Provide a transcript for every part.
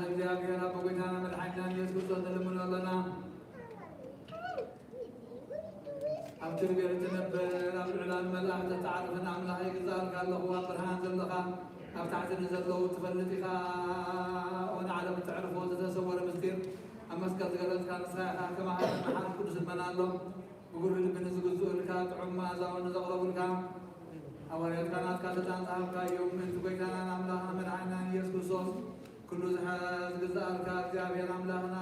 እግዚኣብሔር ኣብ ጎይታና መድሓኒና ኢየሱስ ክርስቶስ ንልምኖ ኣለና። ኣብ ኪሩቤል እትነብር ኣብ ልዑላን መላእኽቲ እትዓርፍን ኣምላኽ ይግዛእልካ ኣለኹ። ኣብ ብርሃን ዘለኻ ኣብ ታሕቲ ንዘለዉ ትፈልጥ ኢኻ። ኦነ ዓለም እተዕርፎ ዝተሰወረ ምስጢር ኣብ መስቀል ዝገለጽካ ንስኻ ኢኻ። ከማኻ መሓሪ ቅዱስ መን ኣሎ? ብጉሩህ ልቢ ንዝግዝኡልካ ጥዑም መኣዛ እውን ንዘቕረቡልካ ሃዋርያትካ ናትካ ስልጣን ዝሃብካ እዮም። ምእንቲ ጎይታናን ኣምላኽና መድሓኒናን ኢየሱስ ክርስቶስ ኩሉ ዝሓ-፣ ዝግዛእልካ እግዚኣብሔር ኣምላኽና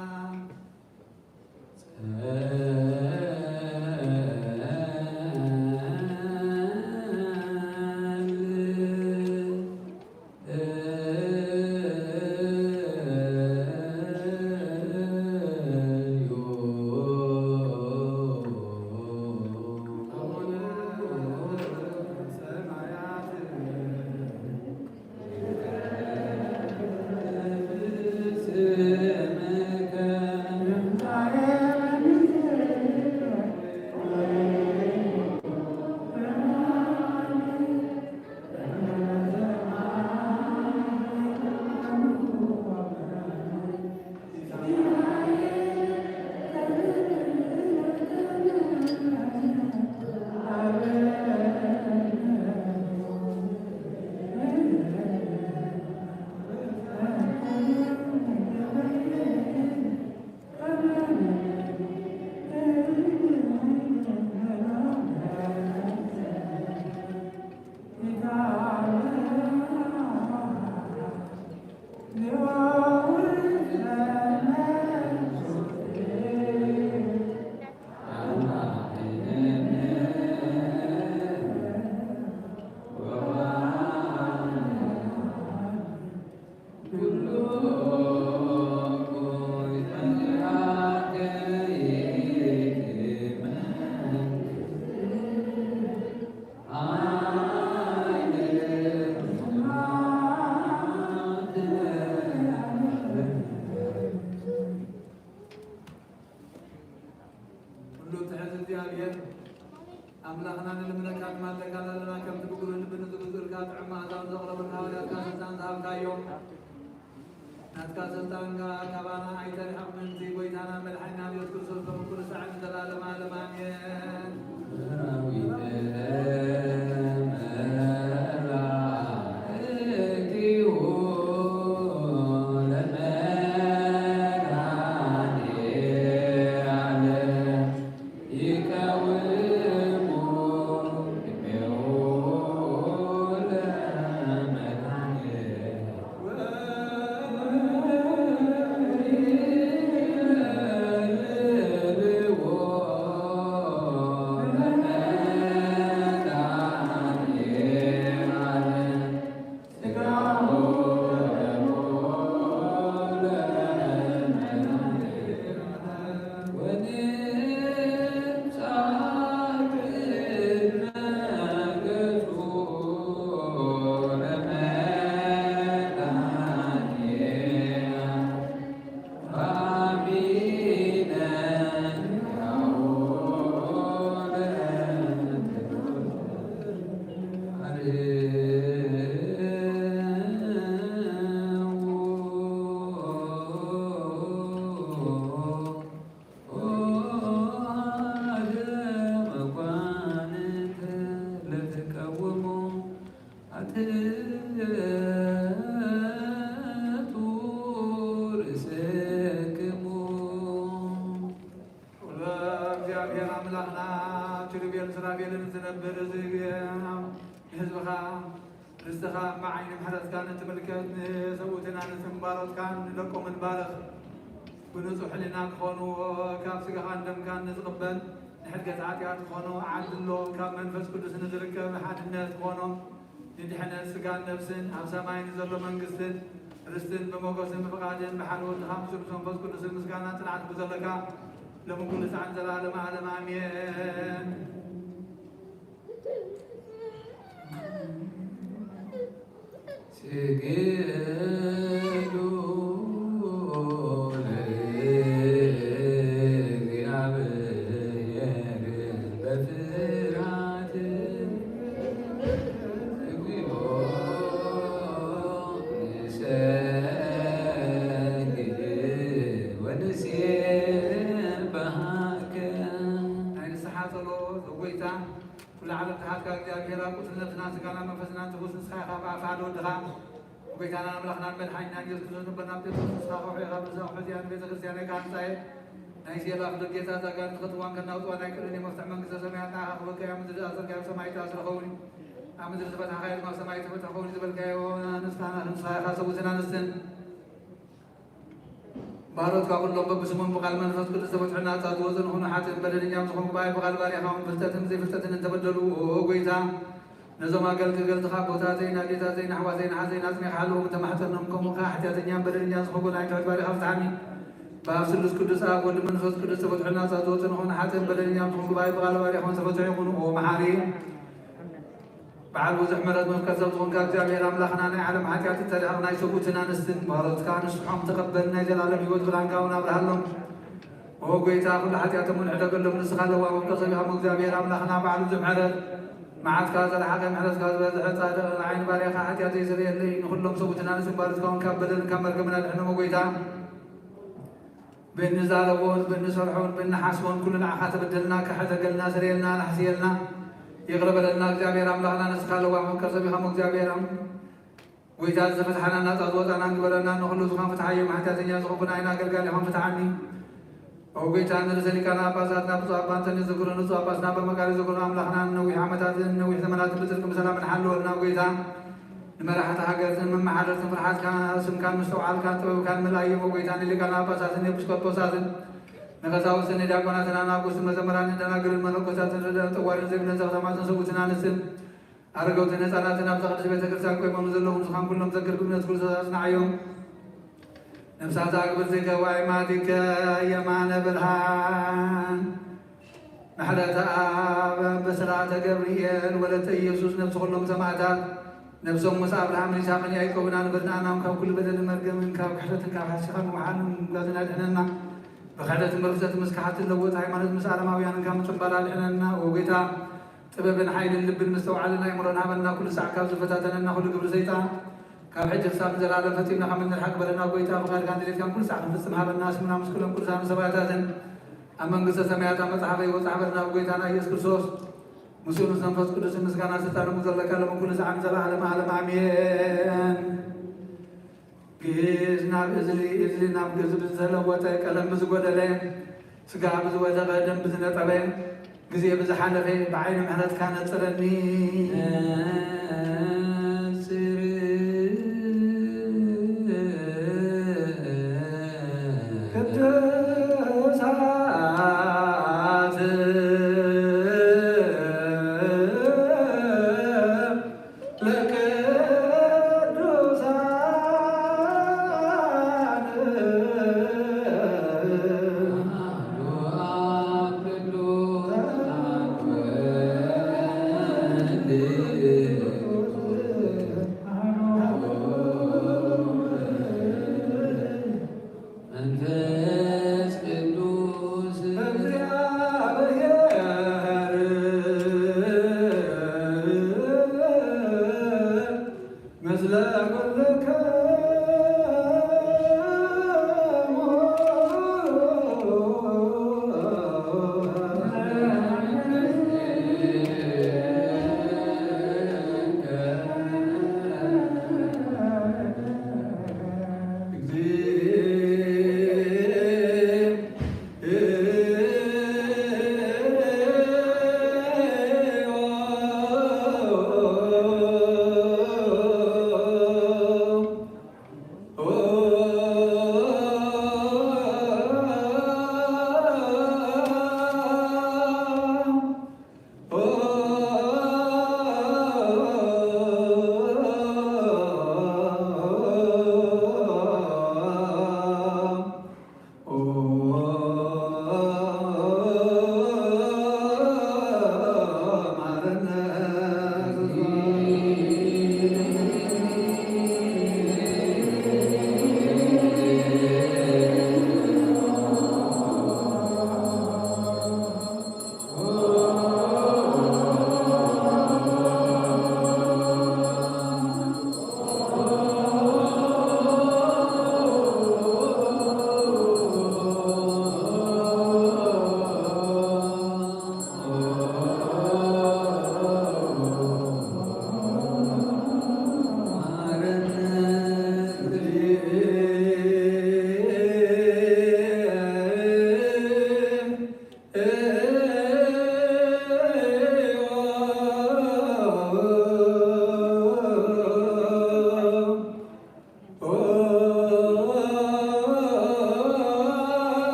ኩሉ ትሕት እግዚኣብሔር ኣምላኽና ንልምነካ ንማለካ ዘለና ከምቲ ብጉሩህ ልቢ ንዝግዝኡልካ ጥዑም መኣዛውን ዘቕረቡልካ ሃዋርያትካ ስልጣን ዝሃብካዮም ናትካ ስልጣንካ ካባና ኣይተርሕቕ ምእንቲ ጎይታና መድሓኒና ኢየሱስ ክርስቶስ ከምኡ ኩሉ ሳዕ ንዘለዓለመ ዓለም ኣሜን። ወእግዚኣብሔር ኣምላኽና ኪሩቤል ሱራፌልን ዝነብር እዚ ንህዝብኻ ርስትኻ እምባ ዓይኒ ምሕረትካ ንትምልከት ንሰብኡትና ንስም ባሮትካን ንደቆምን ባርኽ። ብንጹሕ ሕሊና ክኾኑ ካብ ስጋኻን ደምካን ንዝቕበል ንሕድገት ሓጢኣት ክኾኑ ዓድሎ ካብ መንፈስ ቅዱስ ንዝርከብ ሓድነት ክኾኖም ንድሕነት ስጋን ነፍስን ኣብ ሰማይ ንዘሎ መንግስትን ርስትን ብሞገስን ብፍቓድን ብሓደ ወድኻ ምስ ቅዱስ መንፈስ ቅዱስን ምስጋና ጽንዓት ብዘለካ ሎሚ ኩሉ ሰዓት ዘለዓለመ ዓለም ኣሜን። ስግዱ ለእግዚኣብሔር በፍርሃት እግዚኦ ንሰ ቃና መንፈስና ትጉስ ንስኻ ኢኻ ብኣፍካ ወድኻ ጎይታናን ኣምላኽናን መድሓኒናን ኢየሱስ ክርስቶስ ንበና ጴጥሮስ ንስኻ ከውሒ ኢኻ ብዛ ውሕዚያ ንቤተ ክርስቲያን ኢኻ ህንጻኤ ናይ ሴላ ፍልጌታ ዛጋን ትኸትዋን ከናውጥዋ ናይ ቅድኒ መፍትሕ መንግስተ ሰማያት ንዓኻ ክበከያ ምድሪ ኣዘርጋዮ ሰማይ ተኣስረ ኸውን ኣብ ምድሪ ዝፈትሓኻዮ ድማ ሰማይ ተፈትሐ ኸውን ዝበልካዮ ንስኻ ንስኻ ኢኻ ሰብኡትን ኣንስትን ባሮትካ ኩሎም በብስሞም ብቃል መንፈስ ቅዱስ ተፈትሑ ናጻ ዝወፁ ንኹኑ ሓጥእን በደለኛም ዝኾኑ ባይ ብቃል ባሪኻውን ፍልጠትን ዘይፍልጠትን እንተበደሉ ኦ ጎይታ ነዞም ኣገልገልትኻ ኣቦታተይን ኣዴታተይን ኣሕዋተይን ሓዘይን ኣጽኒኻ ሓለዎም ተማሕፀኖም ከምኡ ከዓ ሓጢኣተኛን በደለኛን ዝኾንኩ ናይ ትሑት ባሪኻ ፍትሓኒ ብኣብ ስሉስ ቅዱስ ኣብ ወዲ መንፈስ ቅዱስ ተፈትሑ ናጻ ዝወፁ ንኹኑ ሓጥእን በደለኛም ዝኾንኩ ባይ ብቃል ባሪኻውን ተፈትሑ ይኹኑ ኦ መሓሪ በዓል ብዙሕ ምሕረት መፍቀር ሰብ ዝኾንካ እግዚኣብሔር ኣምላኽና ናይ ዓለም ሓጢኣት እተርሕቕ ናይ ሰብኡትን ኣንስትን ባሮትካ ንስሖም ተቐበል ናይ ዘላለም ህይወት ብርሃንካ እውን ኣብርሃሎም ኦ ጎይታ ኩሉ ሓጢኣቶም እውን ሕደገሎም ንስኻ ለዋ መፍቀር ሰብ ኢኻ እግዚኣብሔር ኣምላኽና በዓል ብዙሕ ምሕረት መዓትካ ዘረሓቐ ምሕረትካ ዝበዝሐ ጻድቕ ንዓይኒ ባርያኻ ሓጢኣተይ ስርየለይ ንኹሎም ሰብኡትን ኣንስትን ባሮትካ እውን ካብ በደልን ካብ መርገምን ኣድሕኖም ኦ ጎይታ ብእንዛረቦን ብእንሰርሖን ብእንሓስቦን ኩሉ ንዓኻ ተበደልና፣ ክሕተገልና፣ ስረየልና፣ ናሕስየልና፣ ይቕረ በለልና እግዚኣብሔር ኣምላኽና ንስኻ ለዋህ መፍቀር ሰብ ኢኻ እሞ እግዚኣብሔር ኣም- ጎይታ ዝተፈትሓና ናጻ ዝወጣና ግበረና ንኹሉ ዝኾን ፍትሓዮም ሓጢኣተኛ ዝኾንኩ ንዓይና ኣገልጋሊኻም ፍትሓኒ ኦ ጎይታ ንርእሰ ሊቃነ ጳጳሳትና ብፁዕ ኣባ እንጠንዮስ ዘክሮ ንፁዕ ኣባ ስናባ መቃሪ ዘክሮ ኣምላኽና ንነዊሕ ዓመታትን ነዊሕ ዘመናትን ብጽድቂ ብሰላም ንሓልወልና ጎይታ ንመራሕቲ ሃገርትን መመሓደርትን ፍርሓትካ ስምካን ምስትውዓልካን ጥበብካን ምልኣዮም ኦ ጎይታ ንሊቃነ ጳጳሳትን ኤጲስቆጶሳትን ንቀሳውስትን ንዲያቆናትን ኣናቁስትን መዘምራንን ደናግልን መነኮሳትን ርደን ጠዋርን ዘይብለን ዘኽተማትን ሰብኡትን ኣንስትን ኣረገውትን ህፃናትን ኣብዛ ቅድስት ቤተ ክርስቲያን ቆይሞም ዘለዉ ንስኻን ኩሎም ዘክር ብእምነት ክርስቶስ ኣጽንዓዮም ነፍሳት ኣግብርቲ ገዋይ ማዲከ የማነ ብርሃን ምሕረተ ኣብ ብስራተ ገብርኤል ወለተ ኢየሱስ ነብሲ ኩሎም ሰማዕታት ነብሶም ምስ ኣብርሃምን ይስሐቅን ያዕቆብን ኣንብርና ኣናም ካብ ኩሉ በደልን መርገምን ካብ ክሕደትን ካብ ሓሲኻን ምውሓልን ምምጋዝን ኣድሕነና ብክሕደትን ብርክሰትን ምስ ክሓት ትለወጥ ሃይማኖት ምስ ኣረማውያንን ካብ ምጽንባል ኣድሕነና ኦ ጎይታ ጥበብን ሓይልን ልብን ምስተውዓልን ኣእምሮን ሃበና ኩሉ ሳዕ ካብ ዝፈታተነና ኩሉ ግብሪ ሰይጣን ካብ ሕጂ ክሳብ ንዘለኣለም ፈጺምና ካብ እንርሓቅ በለና ጎይታ ፍቃድካን ድሌትካን ኩሉ ሳዕ ክንፍጽም ሃበና ስምና ምስ ኩሎም ቅዱሳን ሰማዕታትን ኣብ መንግስተ ሰማያት ኣብ መጽሓፈ ይወጽእ ሓበርና ብጎይታና ኢየሱስ ክርስቶስ ምስኡ ምስ መንፈስ ቅዱስ ምስጋና ስልጣን ዘለካ ሎም ኩሉ ሰዓት ዘለዓለም ዓለም ኣሜን። ግእዝ ናብ እዝሊ እዝሊ ናብ ግእዝ ብዝተለወጠ ቀለም ብዝጎደለ ስጋ ብዝወደቐ ደም ብዝነጠበ ግዜ ብዝሓለፈ ብዓይኒ ምሕረትካ ነጽረኒ። ቅዱሳት ለቅዱሳን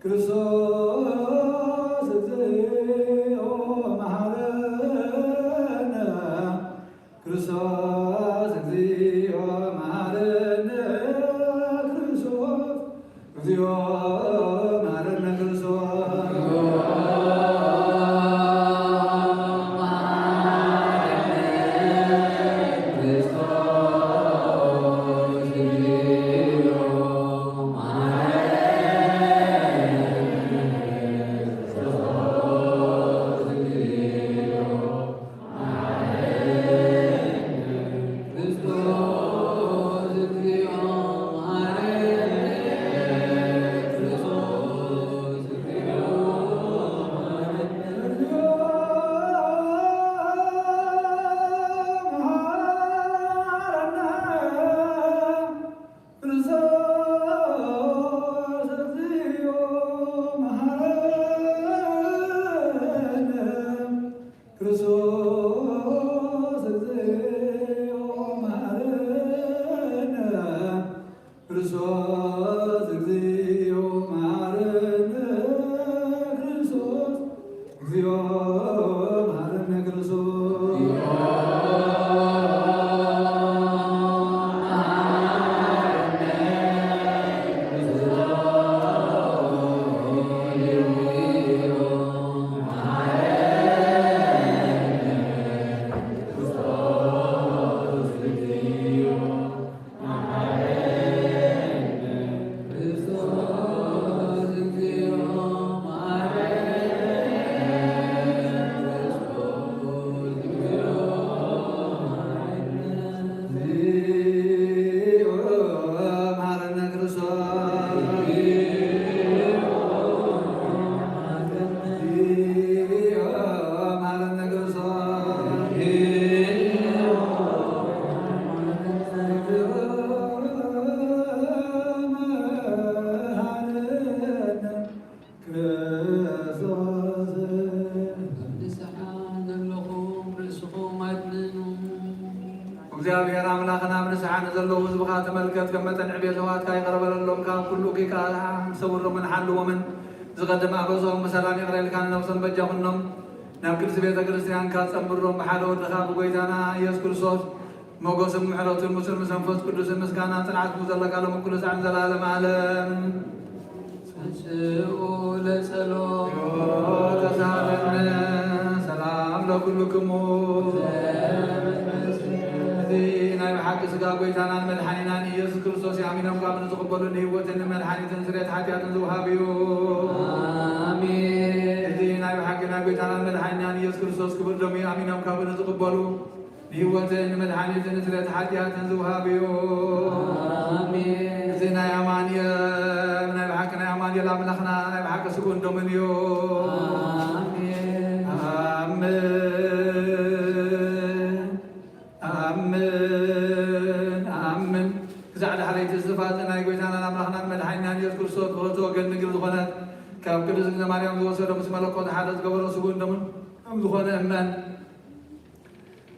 ክርስቶስ እግዚኦ መሐረነ። ክርስቶስ እግዚኦ መሐረነ። ክርስቶስ እግዚኦ መሐረነ። ክርስቶስ ክርስቶስ እግዚኦ መሐረነ። ክርስቶስ እግዚኦ መሐረነ። ክርስቶስ እግዚኦ መሐረነ። ክርስቶስ ክርስቶስ። ኣብ ንስሓ ዘለኹም ርእስኹም ኣድንኑ። እግዚኣብሔር ኣምላኽና፣ ኣብ ንስሓ ንዘለዉ ህዝብኻ ተመልከት፣ ከም መጠን ዕቤት ለዋትካ ይቕረ በለሎም፣ ካብ ኩሉ ኪካ ሰውሮምን ሓልዎምን፣ ዝቐደመ ኣበሶም ብሰላም ይቕረ ኢልካ ንነብሶም በጃ ኩኖም፣ ናብ ቅድስቲ ቤተ ክርስቲያንካ ጸንብሮም፣ ብሓደ ወድኻ ብጎይታና ኢየሱስ ክርስቶስ ሞገስን ምሕረቱን ምስኡን ምስ መንፈስ ቅዱስን ምስጋና ጽንዓት ዘለካ ሎም ኩሉ ሳዕ ንዘለዓለም ዓለም። ተስኡ ለጸሎት ተሳለነ ሰላም ለኩልክሙ። እዚ ናይ ብሓቂ ስጋ ጎይታናን መድሓኒናን ኢየሱስ ክርስቶስ ኣሚኖም ካብ ንዝቕበሉ ንህይወትን ንመድሓኒትን ስርየት ሓጢኣትን ዝውሃብ እዩ። ኣሜን። እዚ ናይ ብሓቂ ናይ ጎይታናን መድሓኒናን ኢየሱስ ክርስቶስ ክቡር ደሙ ኣሚኖም ካብ ንዝቕበሉ ንህይወትን ንመድሓኒትን ንስርየት ሓጢኣትን ዝውሃብ እዩ። ኣሜን። እዚ ናይ ኣማኑኤል፣ ናይ ብሓቂ ናይ ኣማኑኤል ኣምላኽና ናይ ብሓቂ ስጉን ደሙን እዩ። ኣሜን። ኣምን፣ ኣምን፣ ኣምን። ክሳዕ ዳሕረይቲ ዝፋጽእ ናይ ጎይታናን ኣምላኽናን መድሓኒናን ኢየሱስ ክርስቶስ ብኽልተ ወገን ድንግል ዝኾነት ካብ ቅድስት ድንግል ማርያም ዝወሰዶ ምስ መለኮት ሓደ ዝገበሮ ስጉን ደሙን ከም ዝኾነ እመን።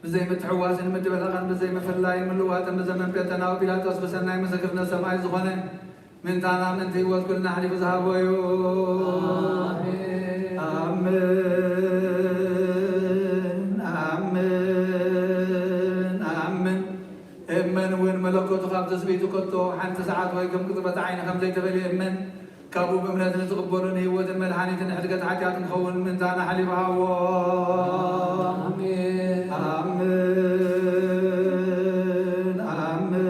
ብዘይ ምትሕዋስን ምድበላቕን ብዘይ ምፍላይን ምልዋጥን ብዘመን ጴንጠናዊ ጲላጦስ ብሰናይ ምስክርነት ሰማይ ዝኾነ ምእንታና ምእንቲ ህይወት ኩልና ኣሕሊፉ ዝሃቦ እዩ። ኣሜን። ኣምን፣ ኣምን፣ ኣምን። እመን እውን መለኮቱ ካብ ትስብእቱ ከቶ ሓንቲ ሰዓት ወይ ከም ቅጽበት ዓይኒ ከም ዘይተፈልየ እመን። ካብኡ ብእምነት ንትቕበሉ ንህይወትን መድሓኒትን ሕድገት ሓጢኣት ንኸውን ምእንታና ሓሊፉ ሃቦ። ኣሜን። ኣምን፣ ኣምን፣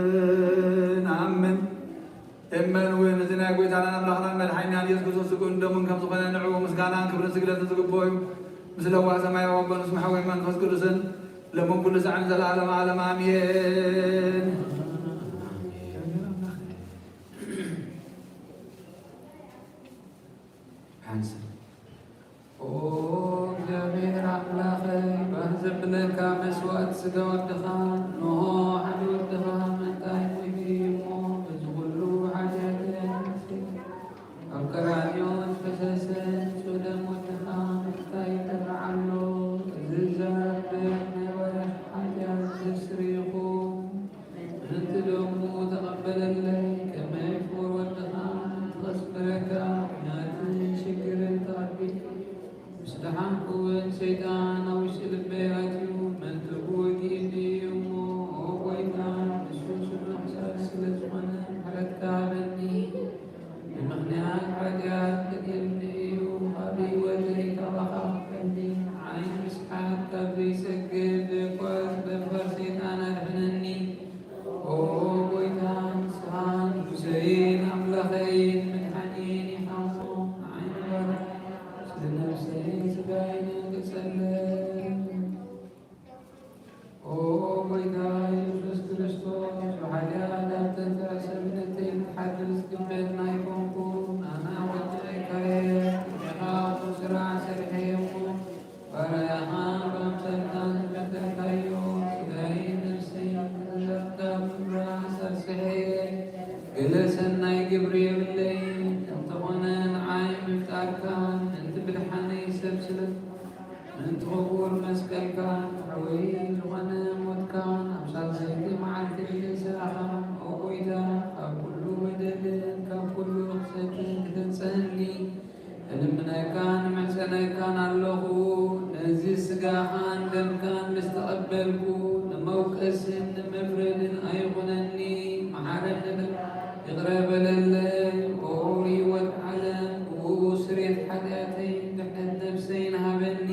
ኣምን። እመን እውን እዚ ናይ ጎይታናን ኣምላኽናን መድሓኒናን ኢየሱስ ክርስቶስ ስግኡን ደሙን ከም ዝኾነ ንዕኡ ምስጋናን ክብርን ስግደትን ዝግብኦ እዩ። ምስ ለዋህ ሰማያዊ ኣቦ፣ ምስ መሓወይ መንፈስ ቅዱስን ለምን ኩሉ ሳዕን ዘለዓለም ዓለም ኣሜን። ሓንሳብ። ኦ እግዚኣብሔር ኣምላኸይ፣ ባህ ዘብለካ መስዋእቲ ስጋ ወድኻ፣ እንሆ ሓደ ወድኻ ምእንታይ ሞይቱ እዩ እሞ፣ በዚ ኩሉ ሓጢኣተይ ኣንጺሁ ኣብ ቀራንዮ ዝፈሰሰ ንጹህ ደም ወድኻ ምእንታይ ይጠርዓሎ። እዚ ዘረብ ናይ ባርያ ሓጢኣት ዘስሪ ይኹን። ምእንቲ ደሙ ተቐበለለይ፣ ከመይ ፍቑር ወድኻ ምእንቲ ከስምረካ፣ ምኽንያት ሰይጣን ኣብ ውሽጢ ልበይ ኣትዩ፣ መን ትጉ ወጊእኒ እዩ እሞ፣ ኦ ጐይታ፣ ንሱ ጽኑዕ ሰልፍ ስለ ዝኾነ፣ ምሕረትካ ሃበኒ። ብምኽንያት ሓጢኣት ገዲልኒ እዩ፣ ካብ ህይወተይ ካባኻ ክፈኒ። ዓይኒ ምስሓት ካብ ዘይሰግድ ደቋስ ደፋር ሰይጣን ኣድሕነኒ። ኦ ጐይታ፣ ንስኻ ንጉሰይን ኣምላኸይን መድሓኒየይን ኢኻ እሞ፣ ንዓይ ንባርያ ስለ ነፍሰይን ስጋይን ክጸልእ። ኦ ጐይታ የሱስ ክርስቶስ፣ ብሓጢኣት ኣብ ተንፍዐ ሰብነተይ ክሓድስ ግበትና ኣይኮንኩን። ኣነ ወዲ ኣካየ፣ ቅድሜኻ ኩሉ ስራሕ ሰሪሐ እየ እሞ፣ ባርያኻ ብኣምሳልካ ዝፈጠርካዮ፣ ስጋይን ነፍሰይን ንዘፍካ ብምፍራስ ኣስሐ እየ። ገለ ሰናይ ግብሪ የብለይን፣ እንተኾነ ንዓይ ምፍጣርካን ምእንቲ ምድሓነይ ሰብ ስለ ምእንቲ ክቡር መስቀልካን ሕውይ ዝኾነ ሞትካን ኣብ ሳልሰይቲ መዓልቲ ንትንሳኤኻን፣ ኦ ጐይታ፣ ካብ ኩሉ በደልን ካብ ኩሉ ክሰትን ክተንጽህኒ እልምነካን እምሕጸነካን ኣለኹ። ነዚ ስጋኻን ደምካን ምስ ተቐበልኩ፣ ንመውቀስን ንመፍረድን ኣይኹነኒ። መሓረኒ ይቕረ በለለይ። ኦ ህይወት ዓለም፣ ብኡ ስርየት ሓጢኣተይን ድሕነት ነፍሰይን ሃበኒ።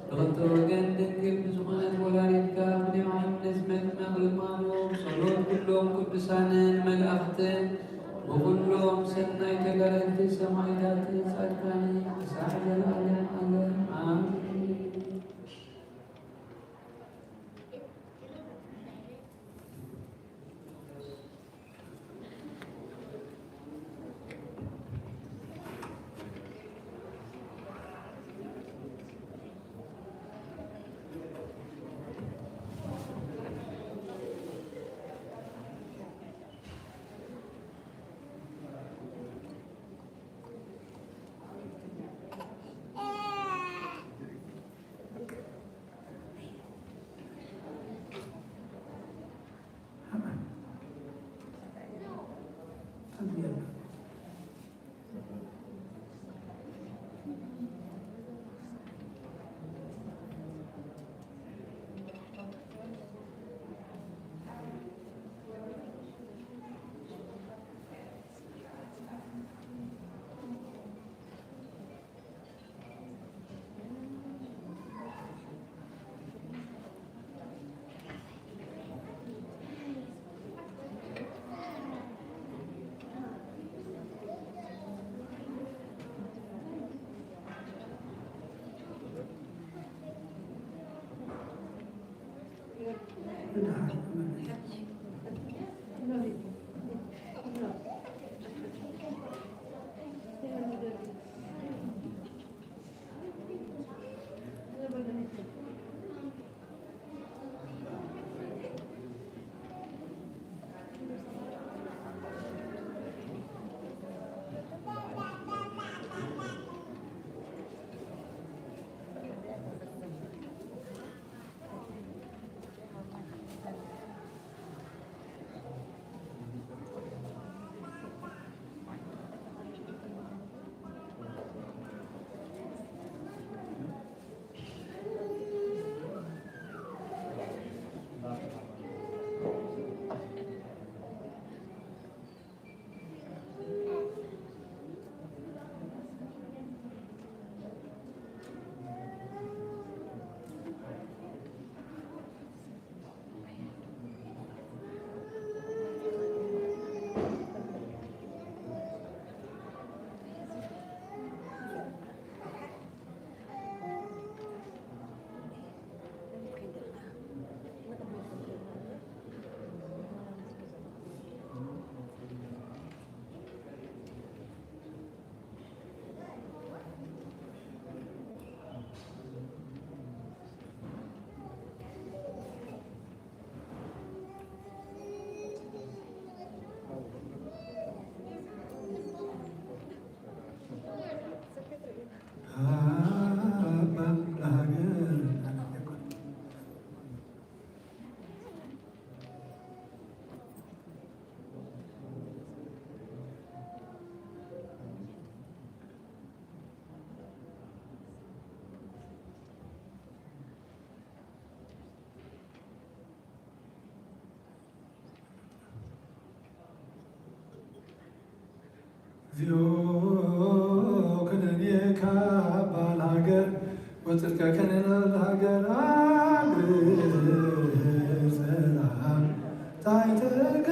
ብኽልተ ወገን ድንግል ብዝኾነት ወላዲትካ ብዮሃንስ መጥምቕ ልማኖ፣ ብጸሎት ኩሎም ቅዱሳንን መላእኽትን፣ ብኹሎም ሰናይ ተጋደልቲ ሰማዕታትን ጻድቃንን ክሳዕ ዘለዓለም ዓለም ኣሜን። እግዚኦ ኩነኔ ካባ ለሃገር ወጽድቀ ከነነ ለሃገር አግር ሰላም ታይተገርካ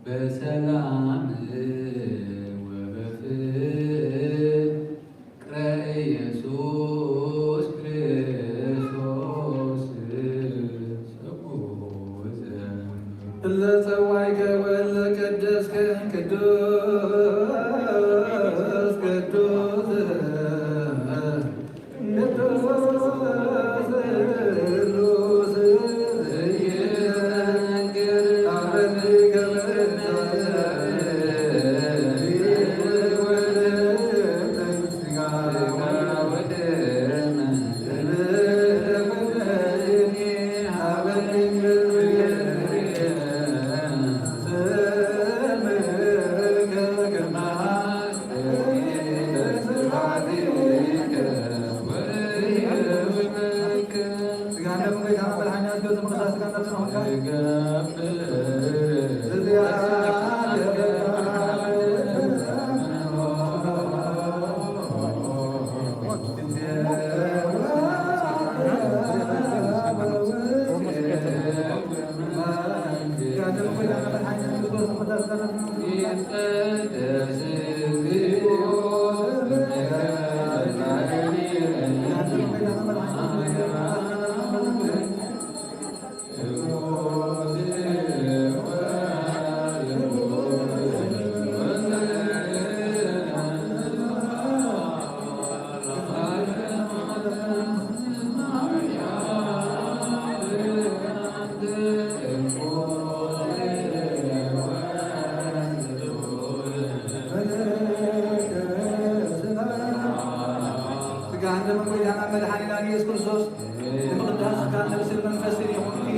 በሰላም ወበፍቅረ ኢየሱስ ክርስቶስ። እለ ጸዋይከ ወለ ቀደስከ ቅዱስ ቅዱስ ስጋህን ደምን ጎይታና መድኃኒና ኢየሱስ ክርስቶስ ንምቕዳስ ስጋን ነፍስን መንፈስን ይኹንኪ።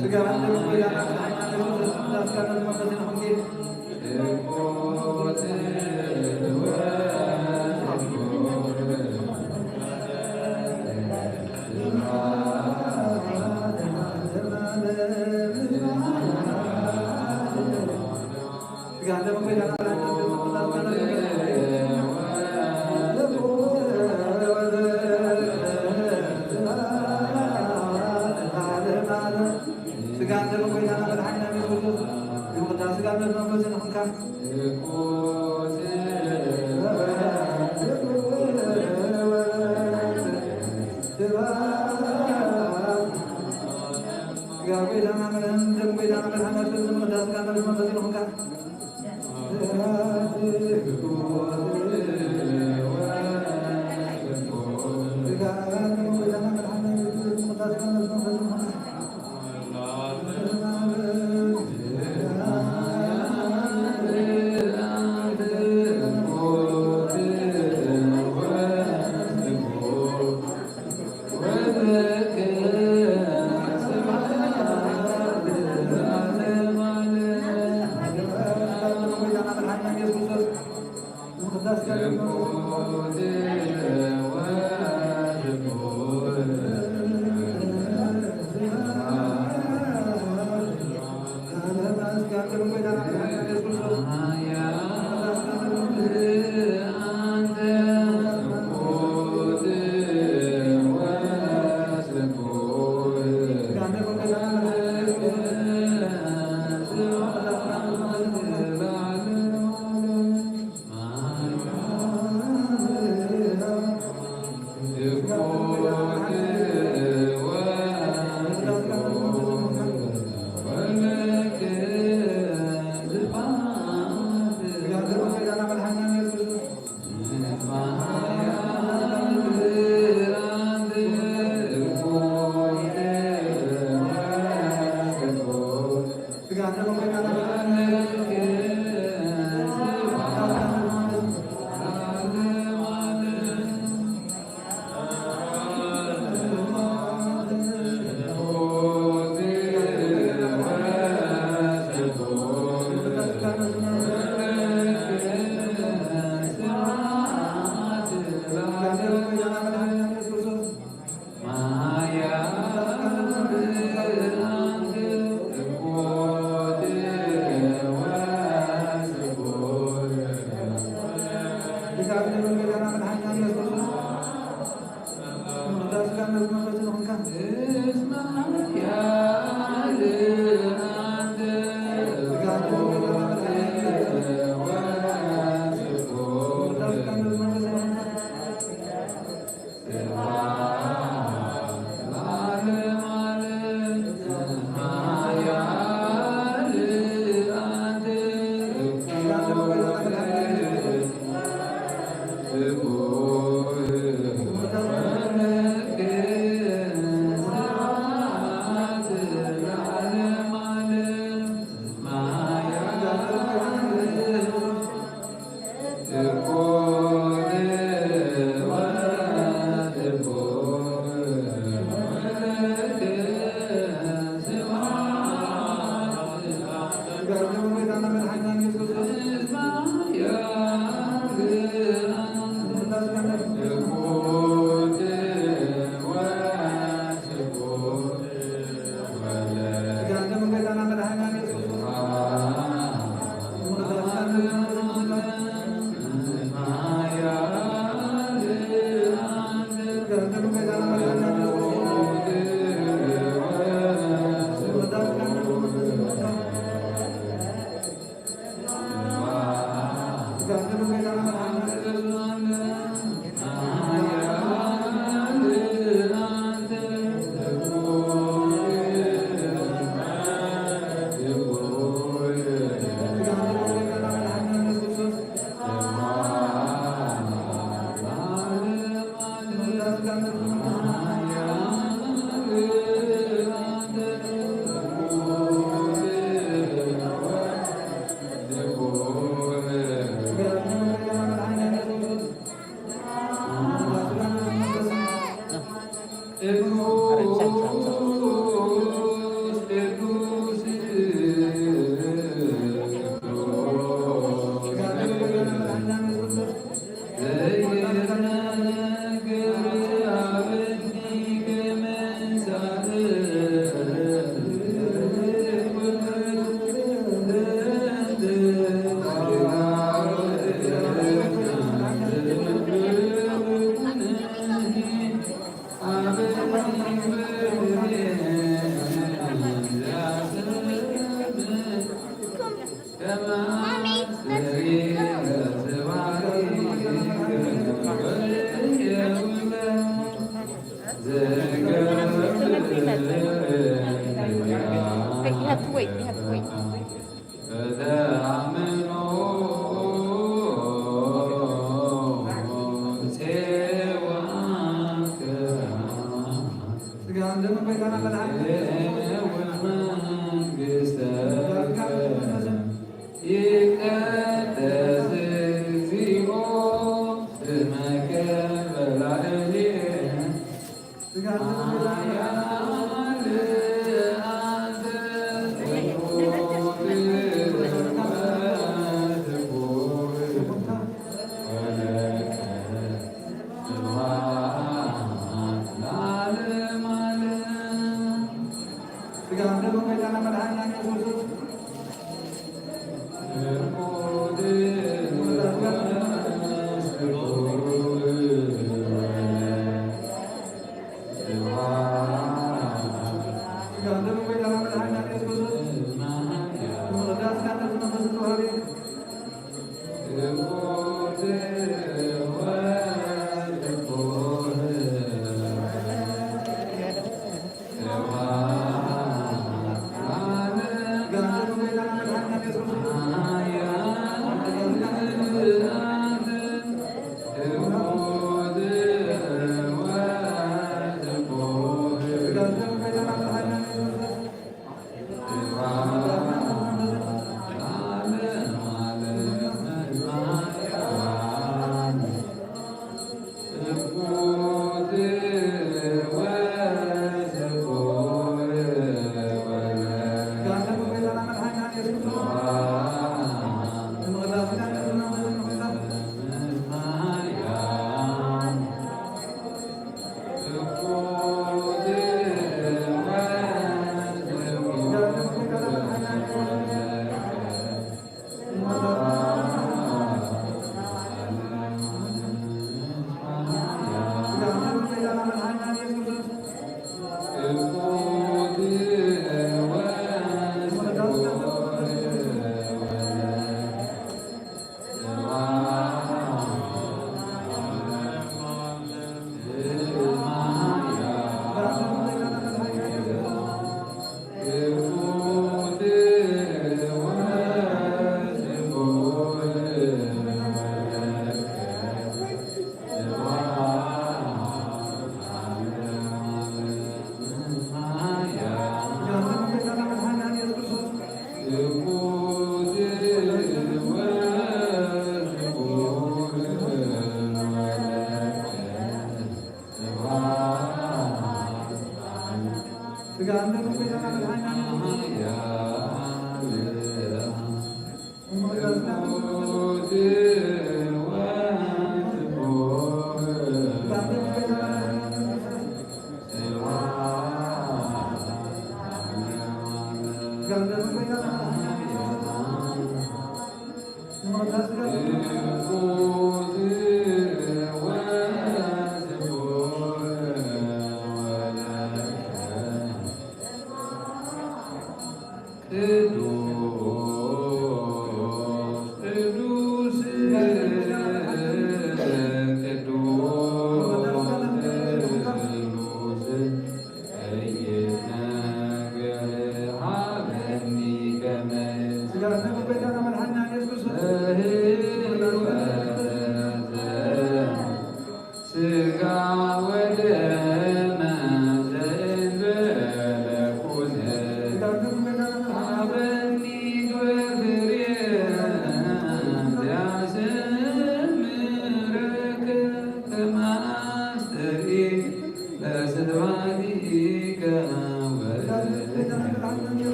ስጋህን ደምን ጎይታና መድኃኒና ኢየሱስ ክርስቶስ ንምቕዳስ ስጋን ነፍስን መንፈስን ይኹንኪ። ስጋን ደምን ጎይታና መድኃኒና ኢየሱስ ክርስቶስ ንምቕዳስ ስጋን ነፍስን መንፈስን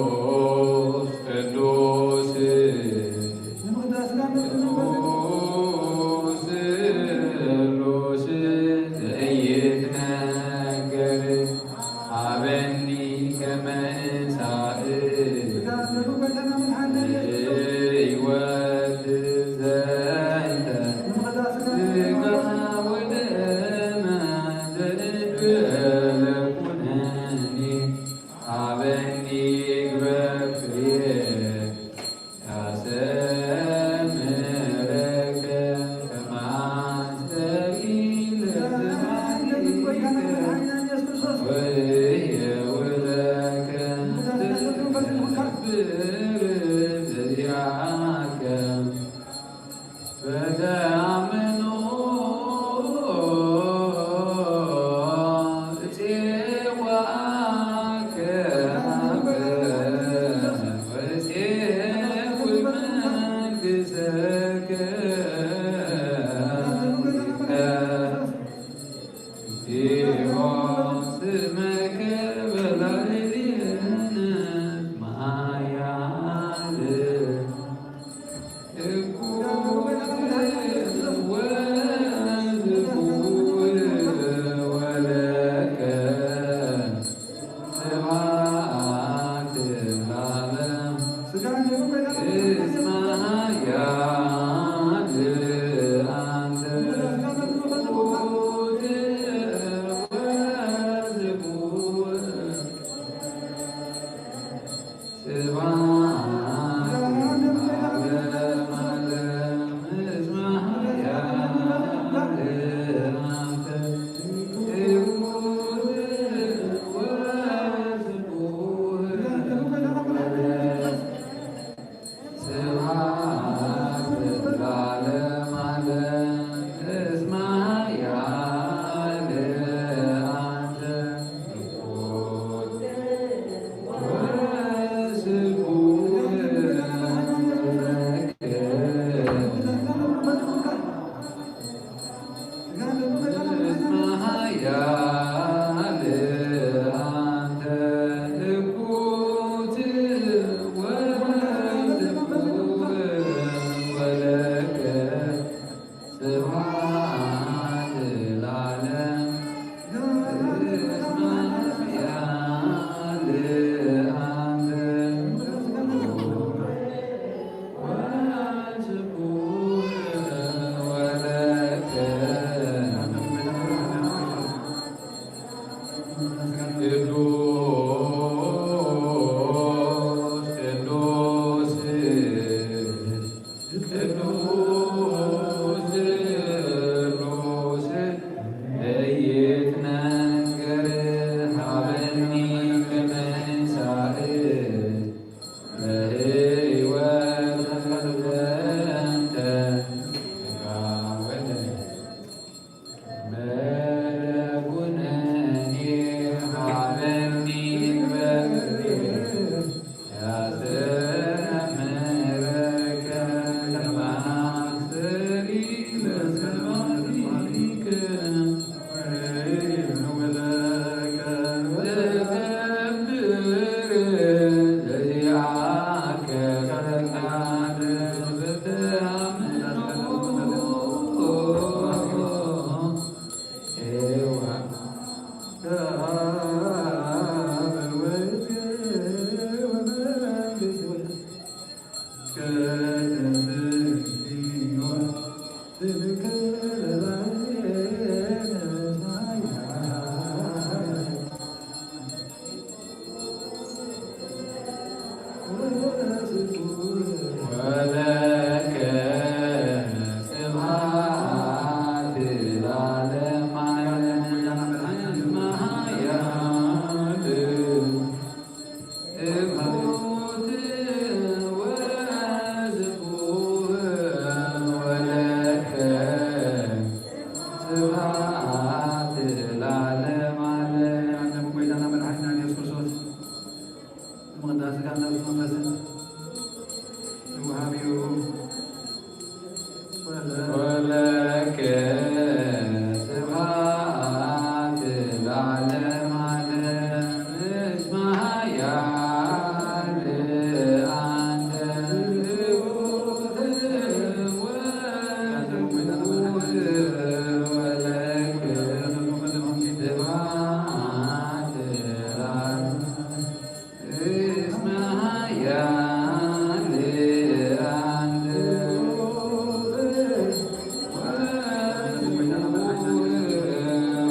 ቅዱስ ቅዱስ ስሉስ ዘይትነገር ሃበኒ ከመ ንሳእ ሕይወት ዘንተ ስጋ ወደመ ዘንበለ ኩነኒ ሃበኒ ግበፍሬ ያሰምረከ ከማስተኪል ወየውለከ ዘንተብር ዘዚአከ በተአምኖ ቅዱስ ቅዱስ ቅዱስ ቅዱስ ለይትነገር ሀበኒ ከመ ሳእ ለህይወት በእንተ ሥጋ ወደም። በለኩነኔ ሀበኒ በእግዚእ ያስተምረከ ለማስተሪ ለሰማዕቲከ። ወለከ ስብሐት ለዓለመ ዓለም። እኩት ወዝኩር ወለከ ስብሐት ለዓለመ ዓለም። ዓለም ጎይታና መድኃኒና ኢየሱስ ክርስቶስ ንምቕዳስ ሥጋን ነፍስ መንፈስን ንወሃቢው ወለከ ስብሐት ለዓለመ ዓለም። እስመ ኃያል አንተ ወለከ ስብሐት ለዓለመ እስመ ኃያል አንተ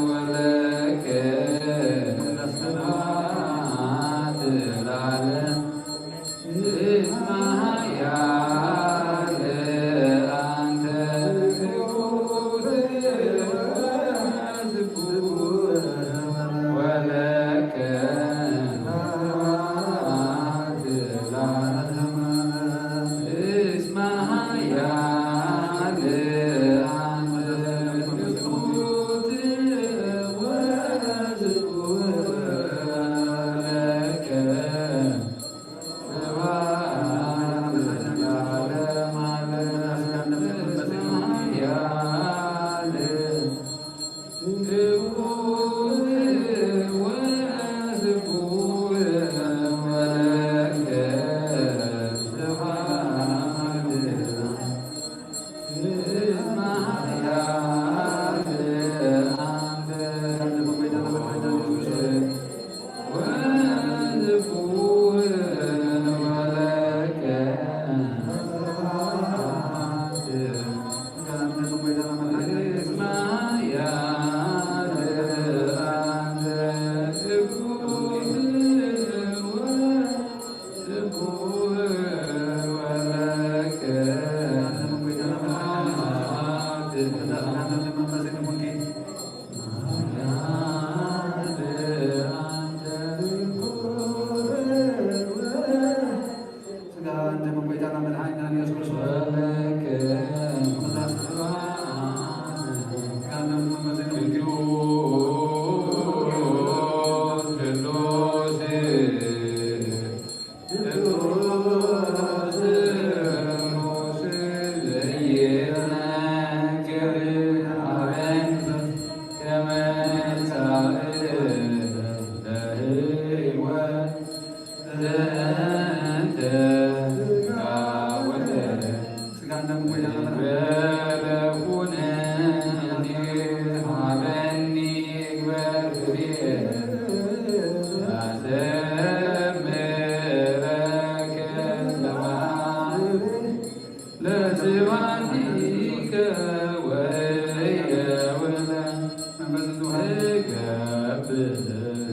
ወለከ ስብሐት ለዓለም። እስመ ኃያል አንተ ወለከ ስብሐት ለዓለመ። እስመ ኃያል አንተ ወለከ ሥጋ ደም ጎይታና መድኃኒና ኢየሱስ ክርስቶስ። ሥጋ ደም መንፈስ ቅዱስ። ለስብሐቲከ ወየውለ መንፈስ ቅዱስ። ትገብር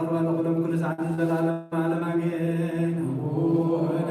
ባርኽ ኩሎም ኩሉ ሰዓት ንዘለዓለም ዓለም ኣሜን። ኣቡነ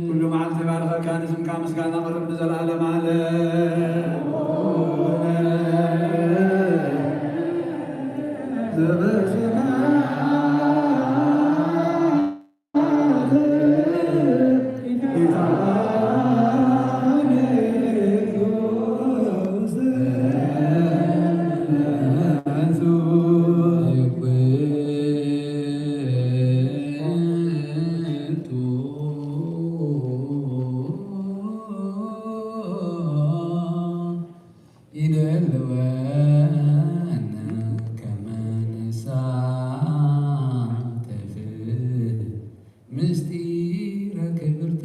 ኩሉ መዓልቲ ባርኸካ፣ ንስምካ ምስጋና ቅርብ ንዘለዓለም ዓለም። ይደልወና ከመ ንሳተፍ ምስጢረ ክብርተ።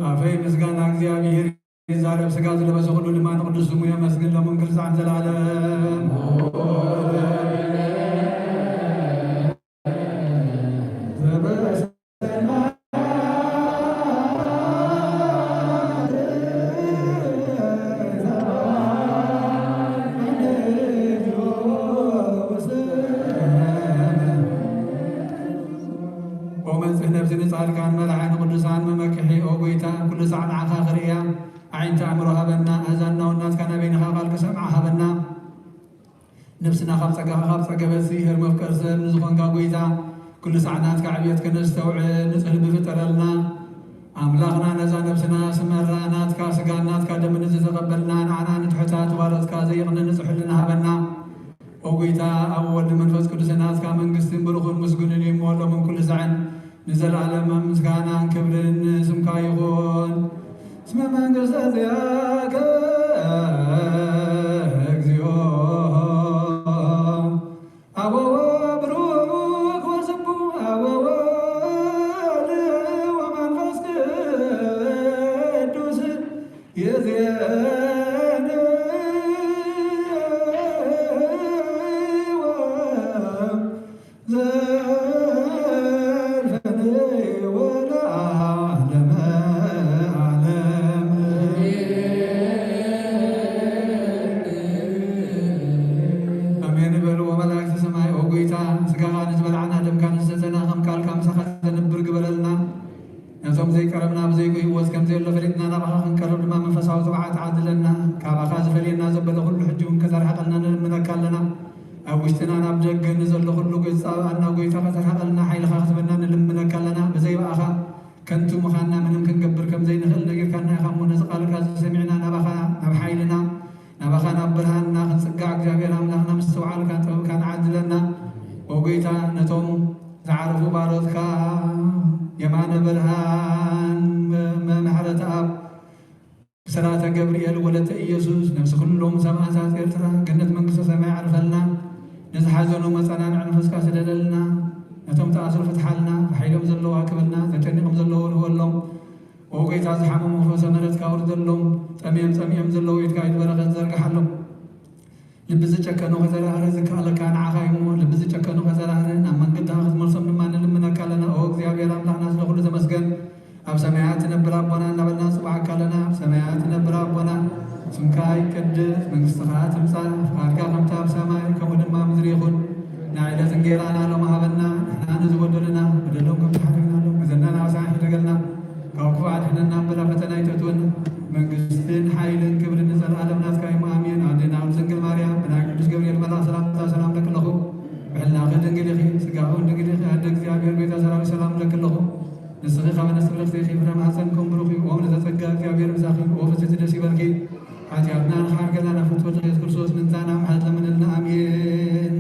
ኣፈይ ምስጋና እግዚኣብሔር ይዛረብ፣ ስጋ ዝለበሰ ኩሉ ድማ ንቅዱስ ስሙ የመስግን፣ ሎምን ክልሳዕን ዘለዓለም። ኦ መንጽህ ነፍሲ ንጻድቃን መራሒ ንቅዱሳን መመክሒ፣ ኦ ጎይታ፣ ኩሉ ሳዕ ንዓኻ ክርእያ ኣዒንቲ ኣእምሮ ሃበና፣ ኣእዛንና እውን ናትካ ናበይንኻ ቃል ክሰምዓ ሃበና። ነፍስና ካብ ጸጋኻ ካብ ጸገበትሲ፣ ሄር መፍቀር ሰብ ንዝኾንካ ጎይታ፣ ኩሉ ሳዕ ናትካ ዕብየት ከነስተውዕል ንጽህ ልቢ ፍጠረልና። ኣምላኽና ነዛ ነፍስና ስመራ፣ ናትካ ስጋን ናትካ ደምን ዝተቐበልና፣ ንዓና ንትሑታት ተዋረጽካ ዘይቕነ ንጽህ ሕልና ሃበና። ኦ ጎይታ፣ ኣብ ወልድ መንፈስ ቅዱስ ናትካ መንግስትን ብሩኽን ምስጉንን እዩ እሞ ሎምን ኩሉ ሳዕን ንዘለዓለም ምስጋናን ክብርን ንስምካ ይኹን። እስመ መንግስተ ዚአከ እግዚኦ አበወ ብሩክ ወስቡሕ አበወ ወወልድ ወመንፈስ ቅዱስ ይዜንዎ ዘልፈኒ ወለዓለመ ዓለም። ኣሜን በሉ። ወመላእክቲ ሰማይ፣ ኦ ጎይታ፣ ስጋኻ ንዝበላዕና ደምካ ንዝሰተና ከም ቃልካ ምሳኻ ዘንብር ግበረልና። ነቶም ዘይቀረብና ብዘይጎ ህይወት ከም ዘየሎ ፈሊጥና ናባኻ ክንቀርብ ድማ መንፈሳዊ ትብዓት ዓድለና። ካባኻ ዝፈልየና ዘበለ ኩሉ ሕጂ እውን ከተርሕቐልና ንልምነካ ኣለና። ኣብ ውሽጥና ናብ ደገ ንዘሎ ኩሉ ገጻ ኣና ጎይታ ከተርሕቐልና ሓይልኻ ክትበና ንልምነካ ኣለና። ብዘይ ብኣኻ ከንቱ ምዃንና ምንም ክንገብር ከም ዘይንኽእል ነጊርካና ኢኻ እሞ ነዚ ቃልካ እዚ ሰሚዕና ናባኻ ናብ ሓይልና ናባኻ ናብ ብርሃንና ክንጽጋዕ እግዚኣብሔር ኣምላኽና ምስትውዓልካን ጥበብካን ዓድለና። ኦ ጎይታ ነቶም ዝዓረፉ ባሮትካ የማነ ብርሃን መምሕረት ኣብ ብስራተ ገብርኤል ወለተ ኢየሱስ ነፍሲ ኩሎም ሰማእታት ኤርትራ ገነት መንግስተ ሰማይ ዓርፈልና። ንዝሓዘኑ መጸናንዒ መንፈስካ ስደደልና። ነቶም ተኣስሩ ፍትሓልና፣ ተሓይሎም ዘለዉ ኣክብልና፣ ተጨኒቖም ዘለዉ ርህወሎም። ኦ ጎይታ ዝሓመሙ ፈውሰ ምሕረትካ ኣውርደሎም። ጠምዮም ጸሚኦም ዘለዉ ኢድካ ኢድ በረኸት ዘርግሓሎም። ልቢ ዝጨከኑ ከተራህርህ ዝከኣለካ ንዓኻ እዩ እሞ፣ ልቢ ዝጨከኑ ከተራህርህ ናብ መንገድኻ ክትመልሶም ድማ ንልምነካ ኣለና። ኦ እግዚኣብሔር ኣምላኽና ስለ ኩሉ ተመስገን። ኣብ ሰማያት ትነብር ኣቦና እናበልና ንጽውዓካ ኣለና። ኣብ ሰማያት ትነብር ኣቦና ስምካ ይቀደስ፣ መንግስትኻ ትምጻእ፣ ፍቓድካ ከምቲ ኣብ ሰማይ ከምኡ ድማ ኣብ ምድሪ ይኹን። ናይ ዕለት እንጌራና ሎም ሃበና፣ ንሕና ንዝበደሉና በደሎም ከም ትሓርግናሎም፣ በደልና ንዓና ኣይሕደገልና፣ ካብ ክፉእ ኣድሕነና እምበር ኣብ ፈተና ኣይተእትወና። መንግስትን ሓይልን ክብርን ንዘለኣለም ናትካ እዮም። ኣሜን። ኣዴና ቅድስት ድንግል ማርያም ብናይ ቅዱስ ገብርኤል መልኣኽ ሰላምታ ሰላም እለኪ ኣለኹ። ብሕልናኺ ድንግል ኢኺ፣ ስጋኺ እውን ድንግል ኢኺ። ኣደ እግዚኣብሔር ቤተ ሰራዊት ሰላም እለኪ ኣለኹ። ንስኺ ካብ ኣንስቲ ብልጽቲ ኢኺ፣ ፍረ ማህፀንኪ እውን ብሩኽ እዩ። ኦ ምልዕተ ጸጋ እግዚኣብሔር ምሳኺ፣ ኦ ፍጽምቲ ደስ ይበልኪ። ሓጢኣትና ንኽሓርገልና ናብ ፍትወት ኢየሱስ ክርስቶስ ምእንታና ምሕረት ለምንልና። ኣሜን።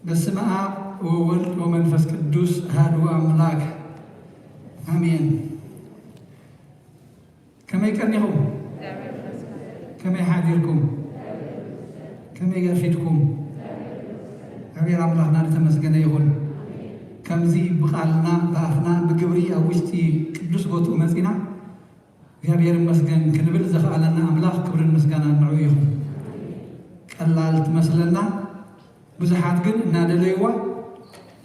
በስመ አብ ወወልድ ወመንፈስ ቅዱስ አሐዱ አምላክ አሜን። ከመይ ቀኒኹም? ከመይ ሓዲርኩም? ከመይ ገርፊድኩም? እግዚኣብሔር ኣምላኽና ዝተመስገነ ይኹን። ከምዚ ብቓልና ብኣፍና ብግብሪ ኣብ ውሽጢ ቅዱስ ቦትኡ መጺና እግዚኣብሔር ይመስገን ክንብል ዘኽኣለና ኣምላኽ ክብርን ምስጋናን ንዕኡ ይኹን። ቀላል ትመስለና፣ ብዙሓት ግን እናደለይዋ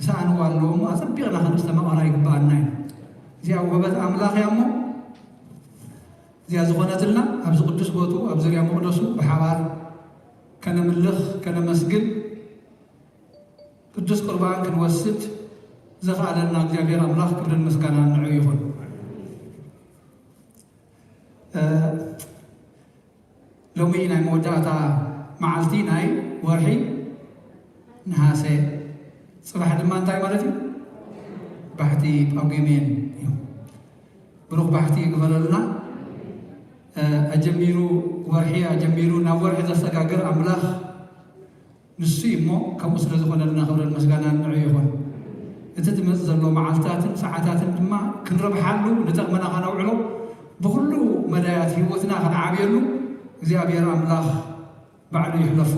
ዝሰኣንዋ ኣለዉ እሞ ኣጸቢቕና ከነስተማቕራ ይግብኣና እዩ። እዚኣ ውህበት ኣምላኽ እያ እሞ እዚኣ ዝኾነትልና ኣብዚ ቅዱስ ቦትኡ ኣብ ዙርያ መቕደሱ ብሓባር ከነምልኽ ከነመስግን ቅዱስ ቁርባን ክንወስድ ዘኽኣለና እግዚኣብሔር ኣምላኽ ክብርን ምስጋናን ንዕኡ ይኹን። ሎሚ ናይ መወዳእታ መዓልቲ ናይ ወርሒ ነሃሰ። ጽባሕ ድማ እንታይ ማለት እዩ? ባሕቲ ጳጉሜን እዩ። ብሩኽ ባሕቲ ይግበረልና። ኣጀሚሩ ወርሒ ኣጀሚሩ ናብ ወርሒ ዘሰጋግር ኣምላኽ ንሱ እዩ እሞ ከምኡ ስለ ዝኾነልና ክብርን ምስጋናን ንዕኡ ይኹን። እቲ ዝመጽእ ዘሎ መዓልትታትን ሰዓታትን ድማ ክንረብሓሉ ንጠቕመና ከነውዕሎ ብኹሉ መዳያት ህይወትና ክንዓብየሉ እግዚኣብሔር ኣምላኽ ባዕሉ ይሕለፎ።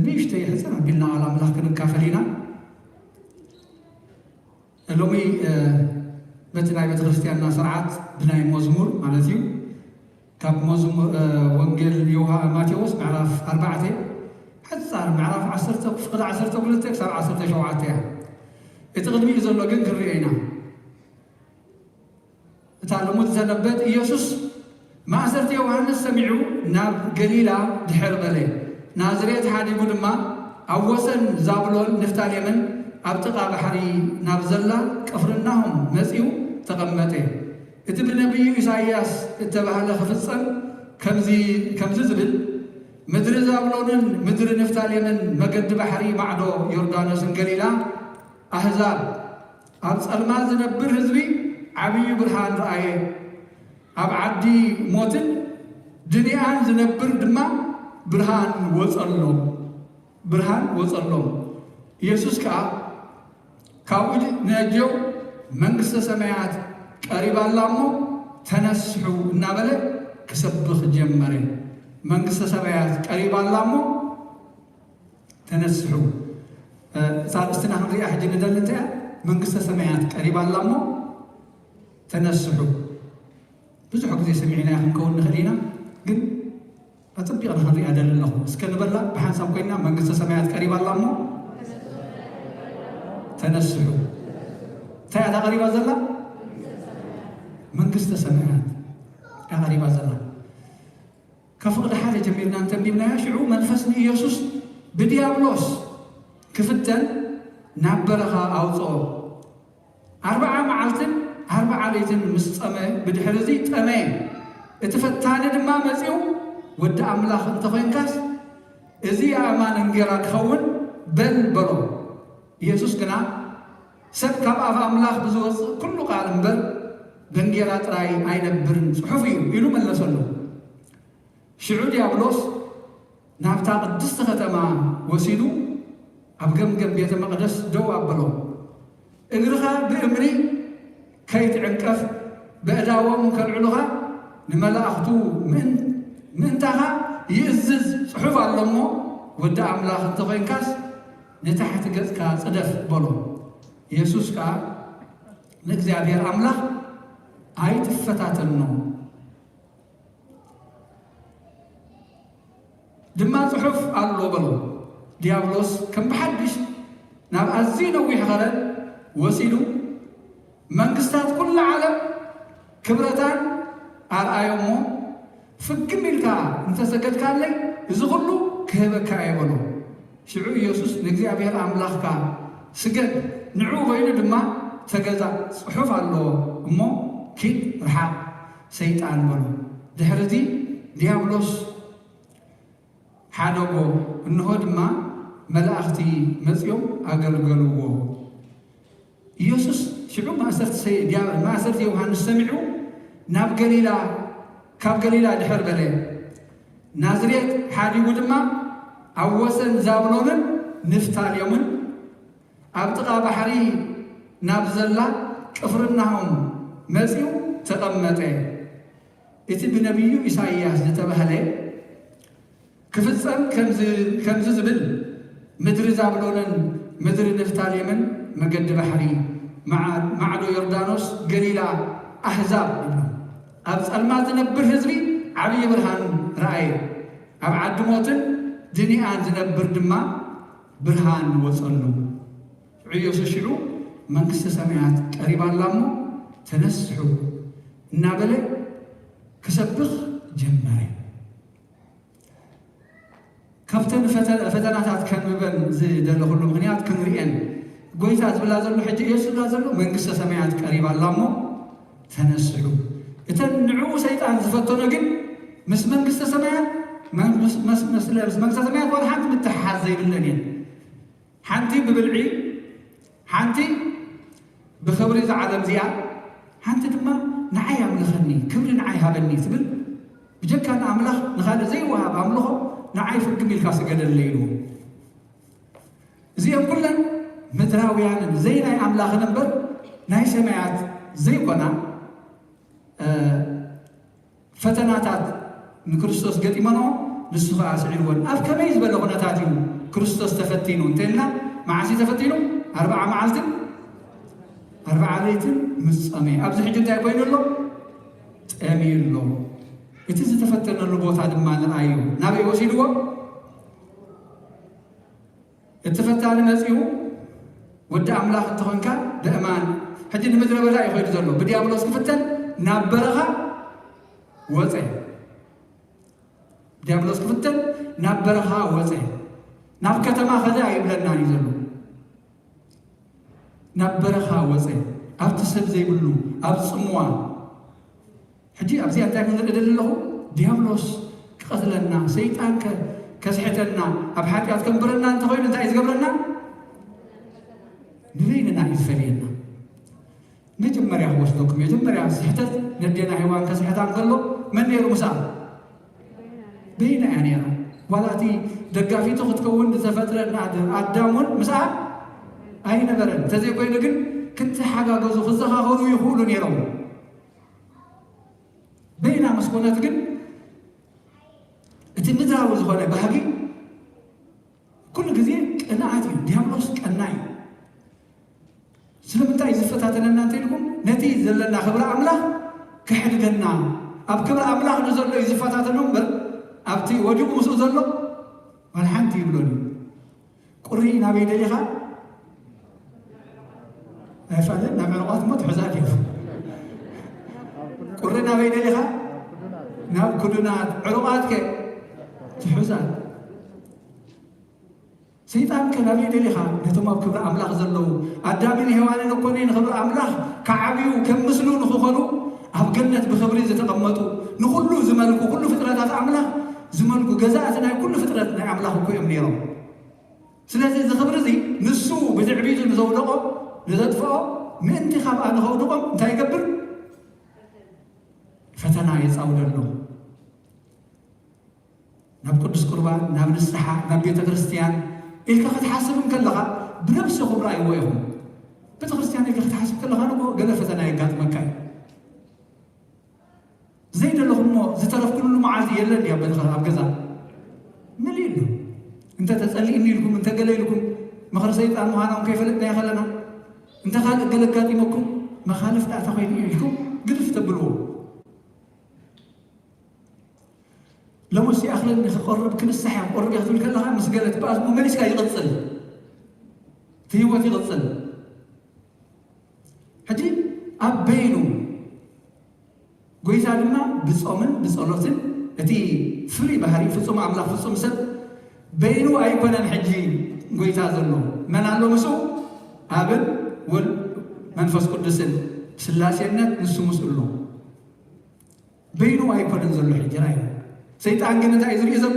ንእሽተይ ሕጽር ኣቢልና ቃል ኣምላኽ ክንካፈል ኢና። ሎሚ በቲ ናይ ቤተ ክርስቲያንና ስርዓት ብናይ መዝሙር ማለት እዩ ካብ መዝሙር ወንጌል ዮሃ ማቴዎስ ምዕራፍ ኣርባዕተ ሓጻር ምዕራፍ ዓሰርተ ፍቕዲ ዓሰርተ ክልተ ክሳብ ዓሰርተ ሸውዓተ እያ። እቲ ቅድሚኡ ዘሎ ግን ክንሪኦ ኢና። እታ ልሙድ ዘነበት ኢየሱስ ማእሰርቲ ዮሃንስ ሰሚዑ ናብ ገሊላ ድሕር በለ። ናዝሬት ሓዲጉ ድማ ኣብ ወሰን ዛብሎን ንፍታሌምን ኣብ ጥቓ ባሕሪ ናብ ዘላ ቅፍርናሆም መጺኡ ተቐመጠ። እቲ ብነቢዩ ኢሳይያስ እተባህለ ክፍጸም ከምዚ ከምዚ ዝብል ምድሪ ዛብሎንን ምድሪ ንፍታሌምን መገዲ ባሕሪ ማዕዶ ዮርዳኖስን ገሊላ ኣህዛብ ኣብ ጸልማት ዝነብር ህዝቢ ዓብዪ ብርሃን ረኣየ። ኣብ ዓዲ ሞትን ድንያን ዝነብር ድማ ብርሃን ወጸሎም። ብርሃን ወጸሎም። ኢየሱስ ከኣ ካብኡ ነጀው መንግስተ ሰማያት ቀሪባ ኣላ እሞ ተነስሑ እናበለ ክሰብኽ ጀመረ። መንግስተ ሰማያት ቀሪባ ኣላ እሞ ተነስሑ። እዛ ኣርእስትና ክንሪኣ ሕጂ ንደሊ እንታይ እያ? መንግስተ ሰማያት ቀሪባ ኣላ እሞ ተነስሑ። ብዙሕ ግዜ ሰሚዕናያ ክንከውን ንኽእል ኢና፣ ግን ኣጸቢቕና ክንሪኣ ደሊ ኣለኹ። እስከ ንበላ ብሓንሳብ ኮይና መንግስተ ሰማያት ቀሪባ ኣላ እሞ ተነስሑ። እንታይ እያ እታ ቀሪባ ዘላ? መንግስተ ሰማያት እያ ቀሪባ ዘላ። ካብ ፍቕዲ ሓደ ጀሚርና እንተንቢብናያ ሽዑ መንፈስ ንኢየሱስ ብዲያብሎስ ክፍተን ናብ በረኻ ኣውፅኦ። ኣርብዓ መዓልትን ኣርብዓ ለይትን ምስ ጸመ ብድሕሪ እዚ ጠመየ። እቲ ፈታኒ ድማ መጺኡ ወዲ ኣምላኽ እንተኾይንካስ እዚ ኣእማን እንጌራ ክኸውን በል በሎ። ኢየሱስ ግና ሰብ ካብ ኣፍ ኣምላኽ ብዝወፅእ ኩሉ ቃል እምበር ብእንጌራ ጥራይ ኣይነብርን ጽሑፍ እዩ ኢሉ መለሰሉ። ሽዑ ዲያብሎስ ናብታ ቅድስቲ ከተማ ወሲዱ ኣብ ገምገም ቤተ መቕደስ ደው ኣበሎ። እግርኻ ብእምኒ ከይትዕንቀፍ በእዳዎም ከልዕሉኻ ንመላእኽቱ ምእንታኻ ይእዝዝ ጽሑፍ ኣሎ እሞ ወዲ ኣምላኽ እንተኾይንካስ ንታሕቲ ገጽካ ጽደፍ በሎ። የሱስ ከኣ ንእግዚኣብሔር ኣምላኽ ኣይትፈታተኖ ድማ ጽሑፍ ኣሎ በሎ። ዲያብሎስ ከም ብሓድሽ ናብ ኣዝዩ ነዊሕ ኸረን ወሲዱ መንግስታት ኩላ ዓለም ክብረታን ኣርኣዮሞ ፍግም ኢልካ እንተሰገድካለይ እዚ ኩሉ ክህበካ እየ በሎ። ሽዑ ኢየሱስ ንእግዚኣብሔር ኣምላኽካ ስገድ፣ ንዑ በይኑ ድማ ተገዛእ ጽሑፍ ኣሎ እሞ ኪድ ርሓቕ ሰይጣን በሎ። ድሕሪ እዚ ዲያብሎስ ሓደጎ፣ እንሆ ድማ መላእኽቲ መጺኦም ኣገልገልዎ። ኢየሱስ ሽዑ ማእሰርቲ ሰ- ዲያ- ማእሰርቲ ዮሃንስ ሰሚዑ ናብ ገሊላ ካብ ገሊላ ድሕር በለ። ናዝሬት ሓዲጉ ድማ ኣብ ወሰን ዛብሎንን ንፍታሌምን ኣብ ጥቓ ባሕሪ ናብ ዘላ ቅፍርናሆም መጺኡ ተቐመጠ። እቲ ብነቢዩ ኢሳይያስ ዝተባህለ ክፍጸም ከምዚ ዝብል፣ ምድሪ ዛብሎንን ምድሪ ንፍታሌምን መገዲ ባሕሪ፣ ማዕዶ ዮርዳኖስ፣ ገሊላ ኣህዛብ ይብሎ። ኣብ ጸልማት ዝነብር ህዝቢ ዓብዪ ብርሃን ረኣየ። ኣብ ዓዲ ሞትን ድኒኣን ዝነብር ድማ ብርሃን ወጸሉ። ዕዮ ሽዑ መንግስተ ሰማያት ቀሪባ ኣላ እሞ ተነስሑ እናበለ ክሰብኽ ጀመረ። ካብተን ፈተ- ፈተናታት ከንብበን ዝደለኹሉ ምኽንያት ክንርእየን፣ ጎይታ ዝብላ ዘሎ፣ ሕጂ ኢየሱስ ዝብላ ዘሎ መንግስተ ሰማያት ቀሪባ ኣላ እሞ ተነስሑ። እተን ንዕኡ ሰይጣን ዝፈተኖ ግን ምስ መንግስተ ሰማያት መ- ምስ- ምስ- ምስ- ምስ መንግስተ ሰማያት ዋላ ሓንቲ ምትሕሓዝ ዘይብለን እየን። ሓንቲ ብብልዒ፣ ሓንቲ ብኽብሪ እዛ ዓለም እዚኣ፣ ሓንቲ ድማ ንዓይ ኣምልኸኒ፣ ክብሪ ንዓይ ሃበኒ ትብል። ብጀካ ንኣምላኽ ንኻልእ ዘይወሃብ ኣምልኾ ንዓይ ፍግም ኢልካ ስገደለይ ኢልዎ። እዚኦም ኩለን ምድራውያንን ዘይናይ ኣምላኽን እምበር ናይ ሰማያት ዘይኮና ፈተናታት ንክርስቶስ ገጢመንኦ፣ ንሱ ኸኣ ስዒርወን። ኣብ ከመይ ዝበለ ኩነታት እዩ ክርስቶስ ተፈቲኑ እንተልና፣ መዓስ እዩ ተፈቲኑ? ኣርብዓ መዓልትን ኣርብዓ ለይትን ምስ ጸመየ። ኣብዚ ሕጂ እንታይ ኮይኑ ኣሎ? ጸምዩ ኣሎ። እቲ ዝተፈተነሉ ቦታ ድማ ንርኣዮ። ናበይ ወሲድዎ? እቲ ፈታኒ መጺኡ፣ "ወዲ ኣምላኽ እንተኾንካ ብእማን፣ ሕጂ ንምድረ በዳ እዩ ኸይዱ ዘሎ፣ ብዲያብሎስ ክፍተን ናብ በረኻ ወጸ። ዲያብሎስ ክፍተን ናብ በረኻ ወጸ። ናብ ከተማ ኸደ ኣይብለናን እዩ ዘሎ። ናብ በረኻ ወጸ፣ ኣብቲ ሰብ ዘይብሉ፣ ኣብ ጽምዋ። ሕጂ ኣብዚኣ እንታይ ክንርኢ ደሊ ኣለኹ? ዲያብሎስ ክቐትለና፣ ሰይጣን ከ- ከስሕተና፣ ኣብ ሓጢኣት ከንብረና እንተኾይኑ እንታይ እዩ ዝገብረና? ንበይንና እዩ ዝፈልየና። መጀመርያ ክወስደኩም፣ መጀመርያ ስሕተት ነዴና ሄዋን ከስሕታ እንከሎ መን ነይሩ ምስኣ? በይና እያ ነይራ። ዋላ እቲ ደጋፊቱ ክትከውን ዝተፈጥረና ኣዳም እውን ምስኣ ኣይነበረን። እንተዘይኮይኑ ግን ክትሓጋገዙ ክዘኻኸሩ ይኽእሉ ነይሮም። በይና ምስ ኮነት ግን እቲ ምድራዊ ዝኾነ ባህጊ ኩሉ ግዜ ቅንኣት እዩ። ዲያብሎስ ቀናኢ እዩ። ስለምንታይ እዩ ዝፈታተነና እንተኢልኩም፣ ነቲ ዘለና ክብሪ ኣምላኽ ከሕድገና፣ ኣብ ክብሪ ኣምላኽ ንዘሎ እዩ ዝፈታተኖ እምበር፣ ኣብቲ ወዲቑ ምስኡ ዘሎ ዋላ ሓንቲ ይብሎን እዩ። "ቁሪ ናበይ ደሊኻ?" ኣይፋልን፣ ናብ ዕሩቓት እሞ ትሑዛት እዮም። "ቁሪ ናበይ ደሊኻ?" "ናብ ክዱናት። ዕሩቓት ከ?" "ትሑዛት።" ሰይጣን ከ ናበይ ደሊኻ? ነቶም ኣብ ክብሪ ኣምላኽ ዘለዉ ኣዳምን ሄዋንን እኮ ንክብሪ ኣምላኽ ክዓብዩ፣ ከም ምስሉ ንክኾኑ፣ ኣብ ገነት ብኽብሪ ዝተቐመጡ፣ ንኹሉ ዝመልኩ፣ ኩሉ ፍጥረታት ኣምላኽ ዝመልኩ፣ ገዛእቲ ናይ ኩሉ ፍጥረት ናይ ኣምላኽ እኮ እዮም ነይሮም። ስለዚ እዚ ክብሪ እዚ ንሱ ብትዕቢቱ ንዘውደቖ፣ ንዘጥፍኦ፣ ምእንቲ ካብኣ ንኸውድቖም እንታይ ይገብር? ፈተና የጻውደሎም። ናብ ቅዱስ ቁርባን፣ ናብ ንስሓ፣ ናብ ቤተ ክርስቲያን ኢልካ ክትሓስብ እንከለኻ፣ ብነብስኹም ረኣይዎ ኢኹም። ቤተ ክርስቲያን ኢልካ ክትሓስብ ከለኻ እኮ ገለ ፈተና የጋጥመካ እዩ። ዘይደለኹሞ ዝተረፍኩሉ መዓልቲ የለን ድዩ ኣብ ቤተ- ኣብ ገዛ? ምልእ ኣሎ። እንተ ተጸሊእኒ ኢልኩም፣ እንተ ገለ ኢልኩም፣ ምኽሪ ሰይጣን ምዃኖም ከይፈለጥናዮ ከለና፣ እንተ ካልእ ገለ ኣጋጢመኩም፣ መኻልፍ ደኣ እንታይ ኮይኑ እዩ ኢልኩም ግድፍ ተብልዎ። ሎምስ ይኣኽለኒ ክቆርብ፣ ክንሳሕ እየ፣ ክቆርብ እየ ክትብል ከለኻ፣ ምስ ገለ ትበኣስ እሞ መሊስካ ይቕጽል። እቲ ህይወት ይቕጽል። ሕጂ ኣብ በይኑ፣ ጎይታ ድማ ብጾምን ብጸሎትን፣ እቲ ፍሉይ ባህሪ ፍጹም ኣምላኽ ፍጹም ሰብ በይኑ ኣይኮነን። ሕጂ ጎይታ ዘሎ መን ኣሎ ምስኡ? ኣብን ወልድ መንፈስ ቅዱስን፣ ስላሴነት ንሱ ምስኡ ኣሎ። በይኑ ኣይኮነን ዘሎ። ሕጂ ራእዩ ሰይጣን ግን እንታይ እዩ ዝርኢ ዘሎ?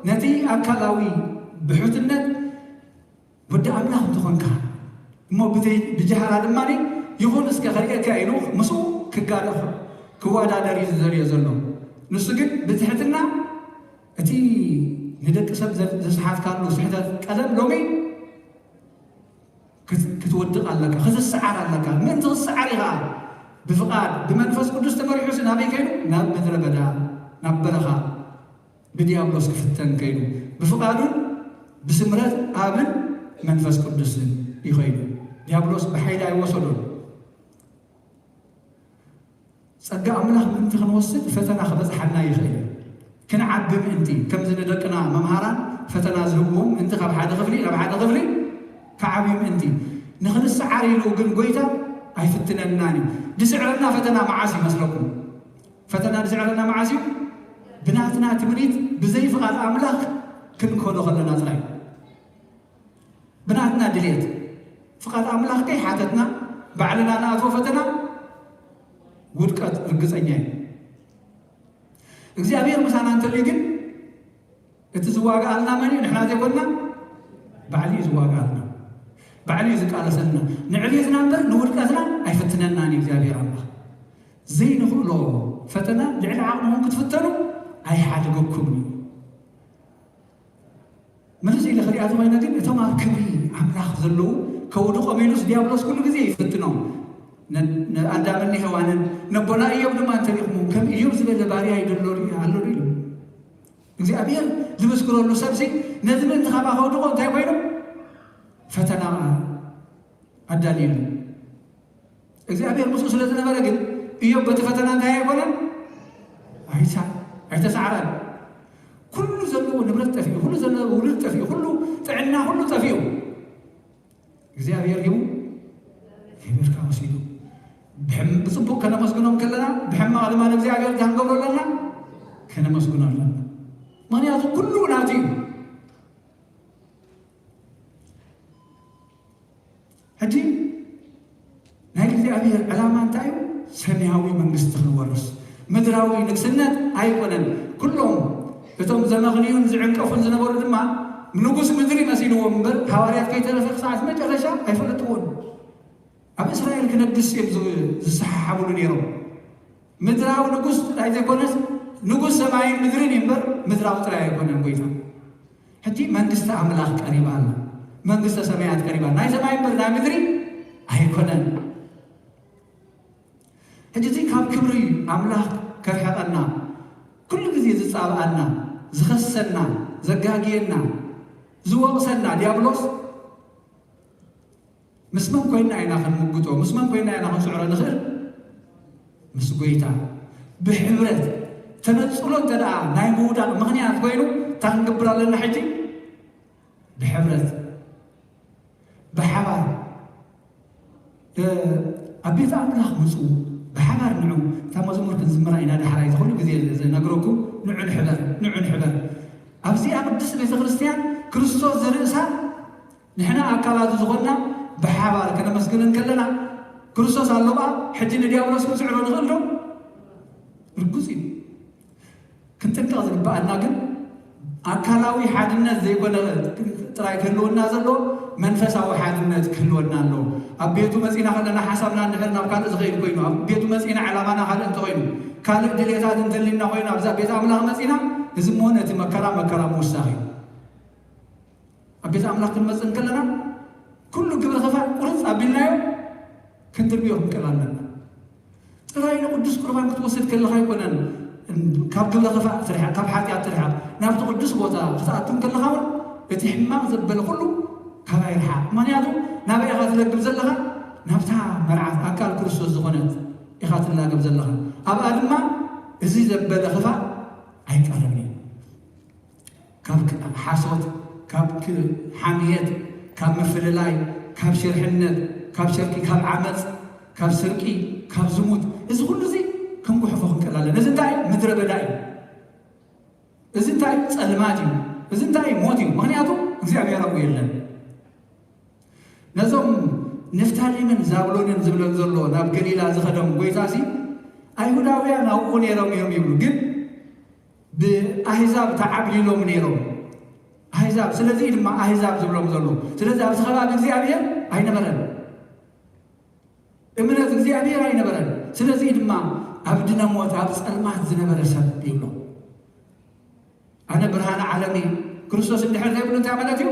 ነቲ ኣካላዊ ብሑትነት፣ ወዲ ኣምላኽ እንተኾንካ እሞ ብዘይ- ብጀሃራ ድማ ይኹን እስከ ከርእየካ ኢሉ ምስኡ ክጋደፍ ክወዳደር እዩ ዘርእዮ ዘሎ። ንሱ ግን ብትሕትና እቲ ንደቂ ሰብ ዘ- ዘስሓትካሉ ስሕተት ቀደም ሎሚ ክትወድቕ ኣለካ፣ ክትሰዓር ኣለካ። ምእንቲ ክትሰዓር ኢኻ ብፍቓድ ብመንፈስ ቅዱስ ተመሪሑስ ናበይ ከይዱ? ናብ ምድረ በዳ፣ ናብ በረኻ ብዲያብሎስ ክፍተን ከይዱ። ብፍቓዱን ብስምረት ኣብን መንፈስ ቅዱስን እዩ ከይዱ። ዲያብሎስ ብሓይሊ ኣይወሰዶን። ጸጋ ኣምላኽ ምእንቲ ክንወስድ ፈተና ክበጽሓና ይኽእል እዩ። ክንዓቢ ምእንቲ፣ ከምዚ ንደቅና መምሃራን ፈተና ዝህብዎም ምእንቲ ካብ ሓደ ክፍሊ ናብ ሓደ ክፍሊ ክዓብዩ ምእንቲ። ንኽንሰዓር ኢሉ ግን ጎይታ ኣይፍትነናን እዩ። ዝስዕረና ፈተና መዓስ ይመስለኩም? ፈተና ዝስዕረና መዓስ እዩ? ብናትና ትምኒት ብዘይ ፍቓድ ኣምላኽ ክንከዶ ከለና ጥራይ። ብናትና ድሌት ፍቓድ ኣምላኽ ከይሓተትና ባዕልና ንኣትዎ ፈተና ውድቀት ርግጸኛ እዩ። እግዚኣብሔር ምሳና እንተልዩ ግን እቲ ዝዋጋኣልና መን እዩ? ንሕና ዘይኮንና ባዕሉ እዩ ዝዋጋኣልና። ባዕሉ እዩ ዝቃለሰልና። ንዕቤትና እምበር ንውድቀትና ኣይፍትነናን እዩ እግዚኣብሔር ኣምላኽ። ዘይንኽእሎ ፈተና ልዕሊ ዓቕምኹም ክትፍተኑ ኣይሓድገኩምን እዩ። ምልስ ኢለ ክሪኣ ዝኾይነ ግን እቶም ኣብ ክብሪ ኣምላኽ ዘለዉ ከውድቖም ኢሉስ ዲያብሎስ ኩሉ ግዜ ይፍትኖም። ን-፣ ንኣዳምን ንሄዋንን ነቦና እዮብ ድማ እንተሪእኹም ከም እዮብ ዝበለ ባርያ ይደሎ ኣሎ ድዩ ኢሉ እግዚኣብሔር ዝምስክረሉ ሰብሲ ነዚ ምእንቲ ካብኣ ከውድቖ እንታይ ኮይኑ ፈተና ኣዳልዩሉ። እግዚኣብሔር ምስኡ ስለ ዝነበረ ግን እዮብ በቲ ፈተና እንታይ ኣይኮነን? ኣይሳ-፣ ኣይተሳዕረን። ኩሉ ዘለዎ ንብረት ጠፊኡ፣ ኩሉ ዘለዎ ውሉድ ጠፊኡ፣ ኩሉ ጥዕና፣ ኩሉ ጠፊኡ። እግዚኣብሔር ሂቡ፣ እግዚኣብሔር ካብ ወሲዱ። ብሕም-፣ ብጽቡቕ ከነመስግኖም ከለና፣ ብሕማቕ ድማ ንእግዚኣብሔር እንታይ ክንገብሮ ኣለና? ከነመስግኖ ኣለና። ምኽንያቱ ኩሉ ናቱ እዩ። ሕጂ ናይ እግዚኣብሔር ዕላማ እንታይ እዩ? ሰማያዊ መንግስቲ ክንወርስ። ምድራዊ ንግስነት ኣይኮነን። ኩሎም እቶም ዘመኽንዩን ዝዕንቀፉን ዝነበሩ ድማ ንጉስ ምድሪ መሲልዎም እምበር፣ ሃዋርያት ከይተረፈ ክሳዕ መጨረሻ ኣይፈለጥዎን። ኣብ እስራኤል ክነግስ እዮም ዝ-፣ ዝሰሓሓብሉ ነይሮም። ምድራዊ ንጉስ ጥራይ ዘይኮነስ፣ ንጉስ ሰማይን ምድርን እዩ እምበር፣ ምድራዊ ጥራይ ኣይኮነን ጎይታ። ሕጂ መንግስቲ ኣምላኽ ቀሪባ ኣላ። መንግስተ ሰማያት ቀሪባ። ናይ ሰማይ እምበር ናይ ምድሪ ኣይኮነን። ሕጂ እዚ ካብ ክብሪ ኣምላኽ ከርሕቐና፣ ኩሉ ግዜ ዝጻብኣና፣ ዝኸሰና፣ ዘጋግየና፣ ዝወቕሰና ዲያብሎስ፣ ምስ መን ኮይንና ኢና ክንምግቶ? ምስ መን ኮይንና ኢና ክንስዕሮ ንኽእል? ምስ ጎይታ። ብሕብረት ተነጽሎ እንተ ደኣ ናይ ምውዳቕ ምኽንያት ኮይኑ፣ እንታይ ክንገብር ኣለና ሕጂ? ብሕብረት፣ ብሓባር፣ እ፣ ኣብ ቤት ኣምላኽ ምጹ፣ ብሓባር ንዑ። እታ መዝሙር ክንዝምራ ኢና ዳሕራይ፣ እዚ ኩሉ ግዜ ዝነግረኩም፣ ንዑ ንሕበር፣ ንዑ ንሕበር። ኣብዚኣ ቅድስቲ ቤተ ክርስቲያን ክርስቶስ ዝርእሳ ንሕና ኣካላቱ ዝኾንና ብሓባር ከነመስግን እንከለና፣ ክርስቶስ ኣሎ እባ፣ ሕጂ ንዲያብሎስ ክንስዕሮ ንኽእል ዶ? ርጉጽ እዩ። ክንጥንቀቕ ዝግብኣና ግን ኣካላዊ ሓድነት ዘይኮነ ጥራይ ክህልወና ዘለዎ መንፈሳዊ ሓድነት ክህልወና ኣለዎ። ኣብ ቤቱ መጺና ከለና ሓሳብና እንድሕር ናብ ካልእ ዝኸይድ ኮይኑ፣ ኣብ ቤቱ መጺና ዕላማና ካልእ እንተኾይኑ፣ ካልእ ድሌታት እንተሊና ኮይኑ፣ ኣብዛ ቤት ኣምላኽ መጺና፣ እዚ እሞ ነቲ መከራ መከራ ምውሳኽ እዩ። ኣብ ቤት ኣምላኽ ክንመጽእ እንከለና፣ ኩሉ ግብረ ኸፋእ ቁርጽ ኣቢልናዮ ክንድርብዮ ክንክእል ኣለና። ጥራይ ንቅዱስ ቁርባን ክትወስድ ከለኻ ኣይኮነን፣ ካብ ግብረ ኸፋእ ትርሓቕ፣ ካብ ሓጢኣት ትርሓቕ። ናብቲ ቅዱስ ቦታ ክትኣቱ እንከለኻ እውን እቲ ሕማቕ ዘበለ ኩሉ ካባይ ይርሓቕ። ምኽንያቱ ናበይ ኢኻ ትለግብ ዘለኻ? ናብታ መርዓት ኣካል ክርስቶስ ዝኾነት ኢኻ ትላገብ ዘለኻ። ኣብኣ ድማ እዚ ዘበለ ኸፋእ ኣይቀርብን እዩ። ካብ ክ-፣ ሓሶት፣ ካብ ክ-፣ ሓምየት፣ ካብ ምፍልላይ፣ ካብ ሽርሕነት፣ ካብ ሽርኪ፣ ካብ ዓመፅ፣ ካብ ስርቂ፣ ካብ ዝሙት፣ እዚ ኩሉ እዚ ክንጉሕፎ ክንክእል ኣለና። እዚ እንታይ እዩ? ምድረ በዳ እዩ። እዚ እንታይ እዩ? ጸልማት እዩ። እዚ እንታይ እዩ? ሞት እዩ። ምኽንያቱ እግዚኣብሔር ኣብኡ የለን። ነዞም ንፍታሌምን ዛብሎንን ዝብለን ዘሎ ናብ ገሊላ ዝኸዶም ጎይታሲ፣ ኣይሁዳውያን ኣብኡ ነይሮም እዮም ይብሉ፣ ግን ብኣህዛብ ተዓብሊሎም ነይሮም። ኣህዛብ፣ ስለዚ ድማ ኣህዛብ ዝብሎም ዘሎ። ስለዚ ኣብዚ ከባቢ እግዚኣብሔር ኣይነበረን። እምነት እግዚኣብሔር ኣይነበረን። ስለዚ ድማ ኣብ ድነ ሞት፣ ኣብ ጸልማት ዝነበረ ሰብ ይብሎ። ኣነ ብርሃነ ዓለም እየ። ክርስቶስ እንድሕር ዘይብሉ እንታይ ማለት እዩ?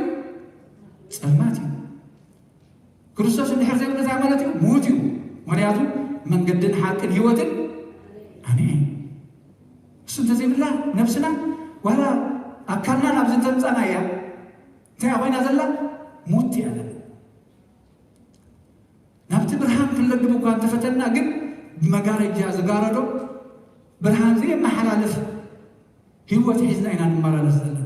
ጸልማት እዩ። ክርስቶስ እንድሕር ዘይብሉ እንታይ ማለት እዩ? ምዉት እዩ። ምኽንያቱ መንገድን ሓቅን ህይወትን ኣነ እየ። እሱ እንተዘይብላ ነብስና ዋላ ኣካልና ናብዚ እንተምጻና እያ እንታይ ኮይና ዘላ? ሙት እያ ዘላ። ናብቲ ብርሃን ክንለግብ እኳ እንተፈተና ግን ብመጋረጃ ዝጋረዶ ብርሃን ዘየመሓላልፍ ህይወት ሒዝና ኢና ንመላለስ ዘለና።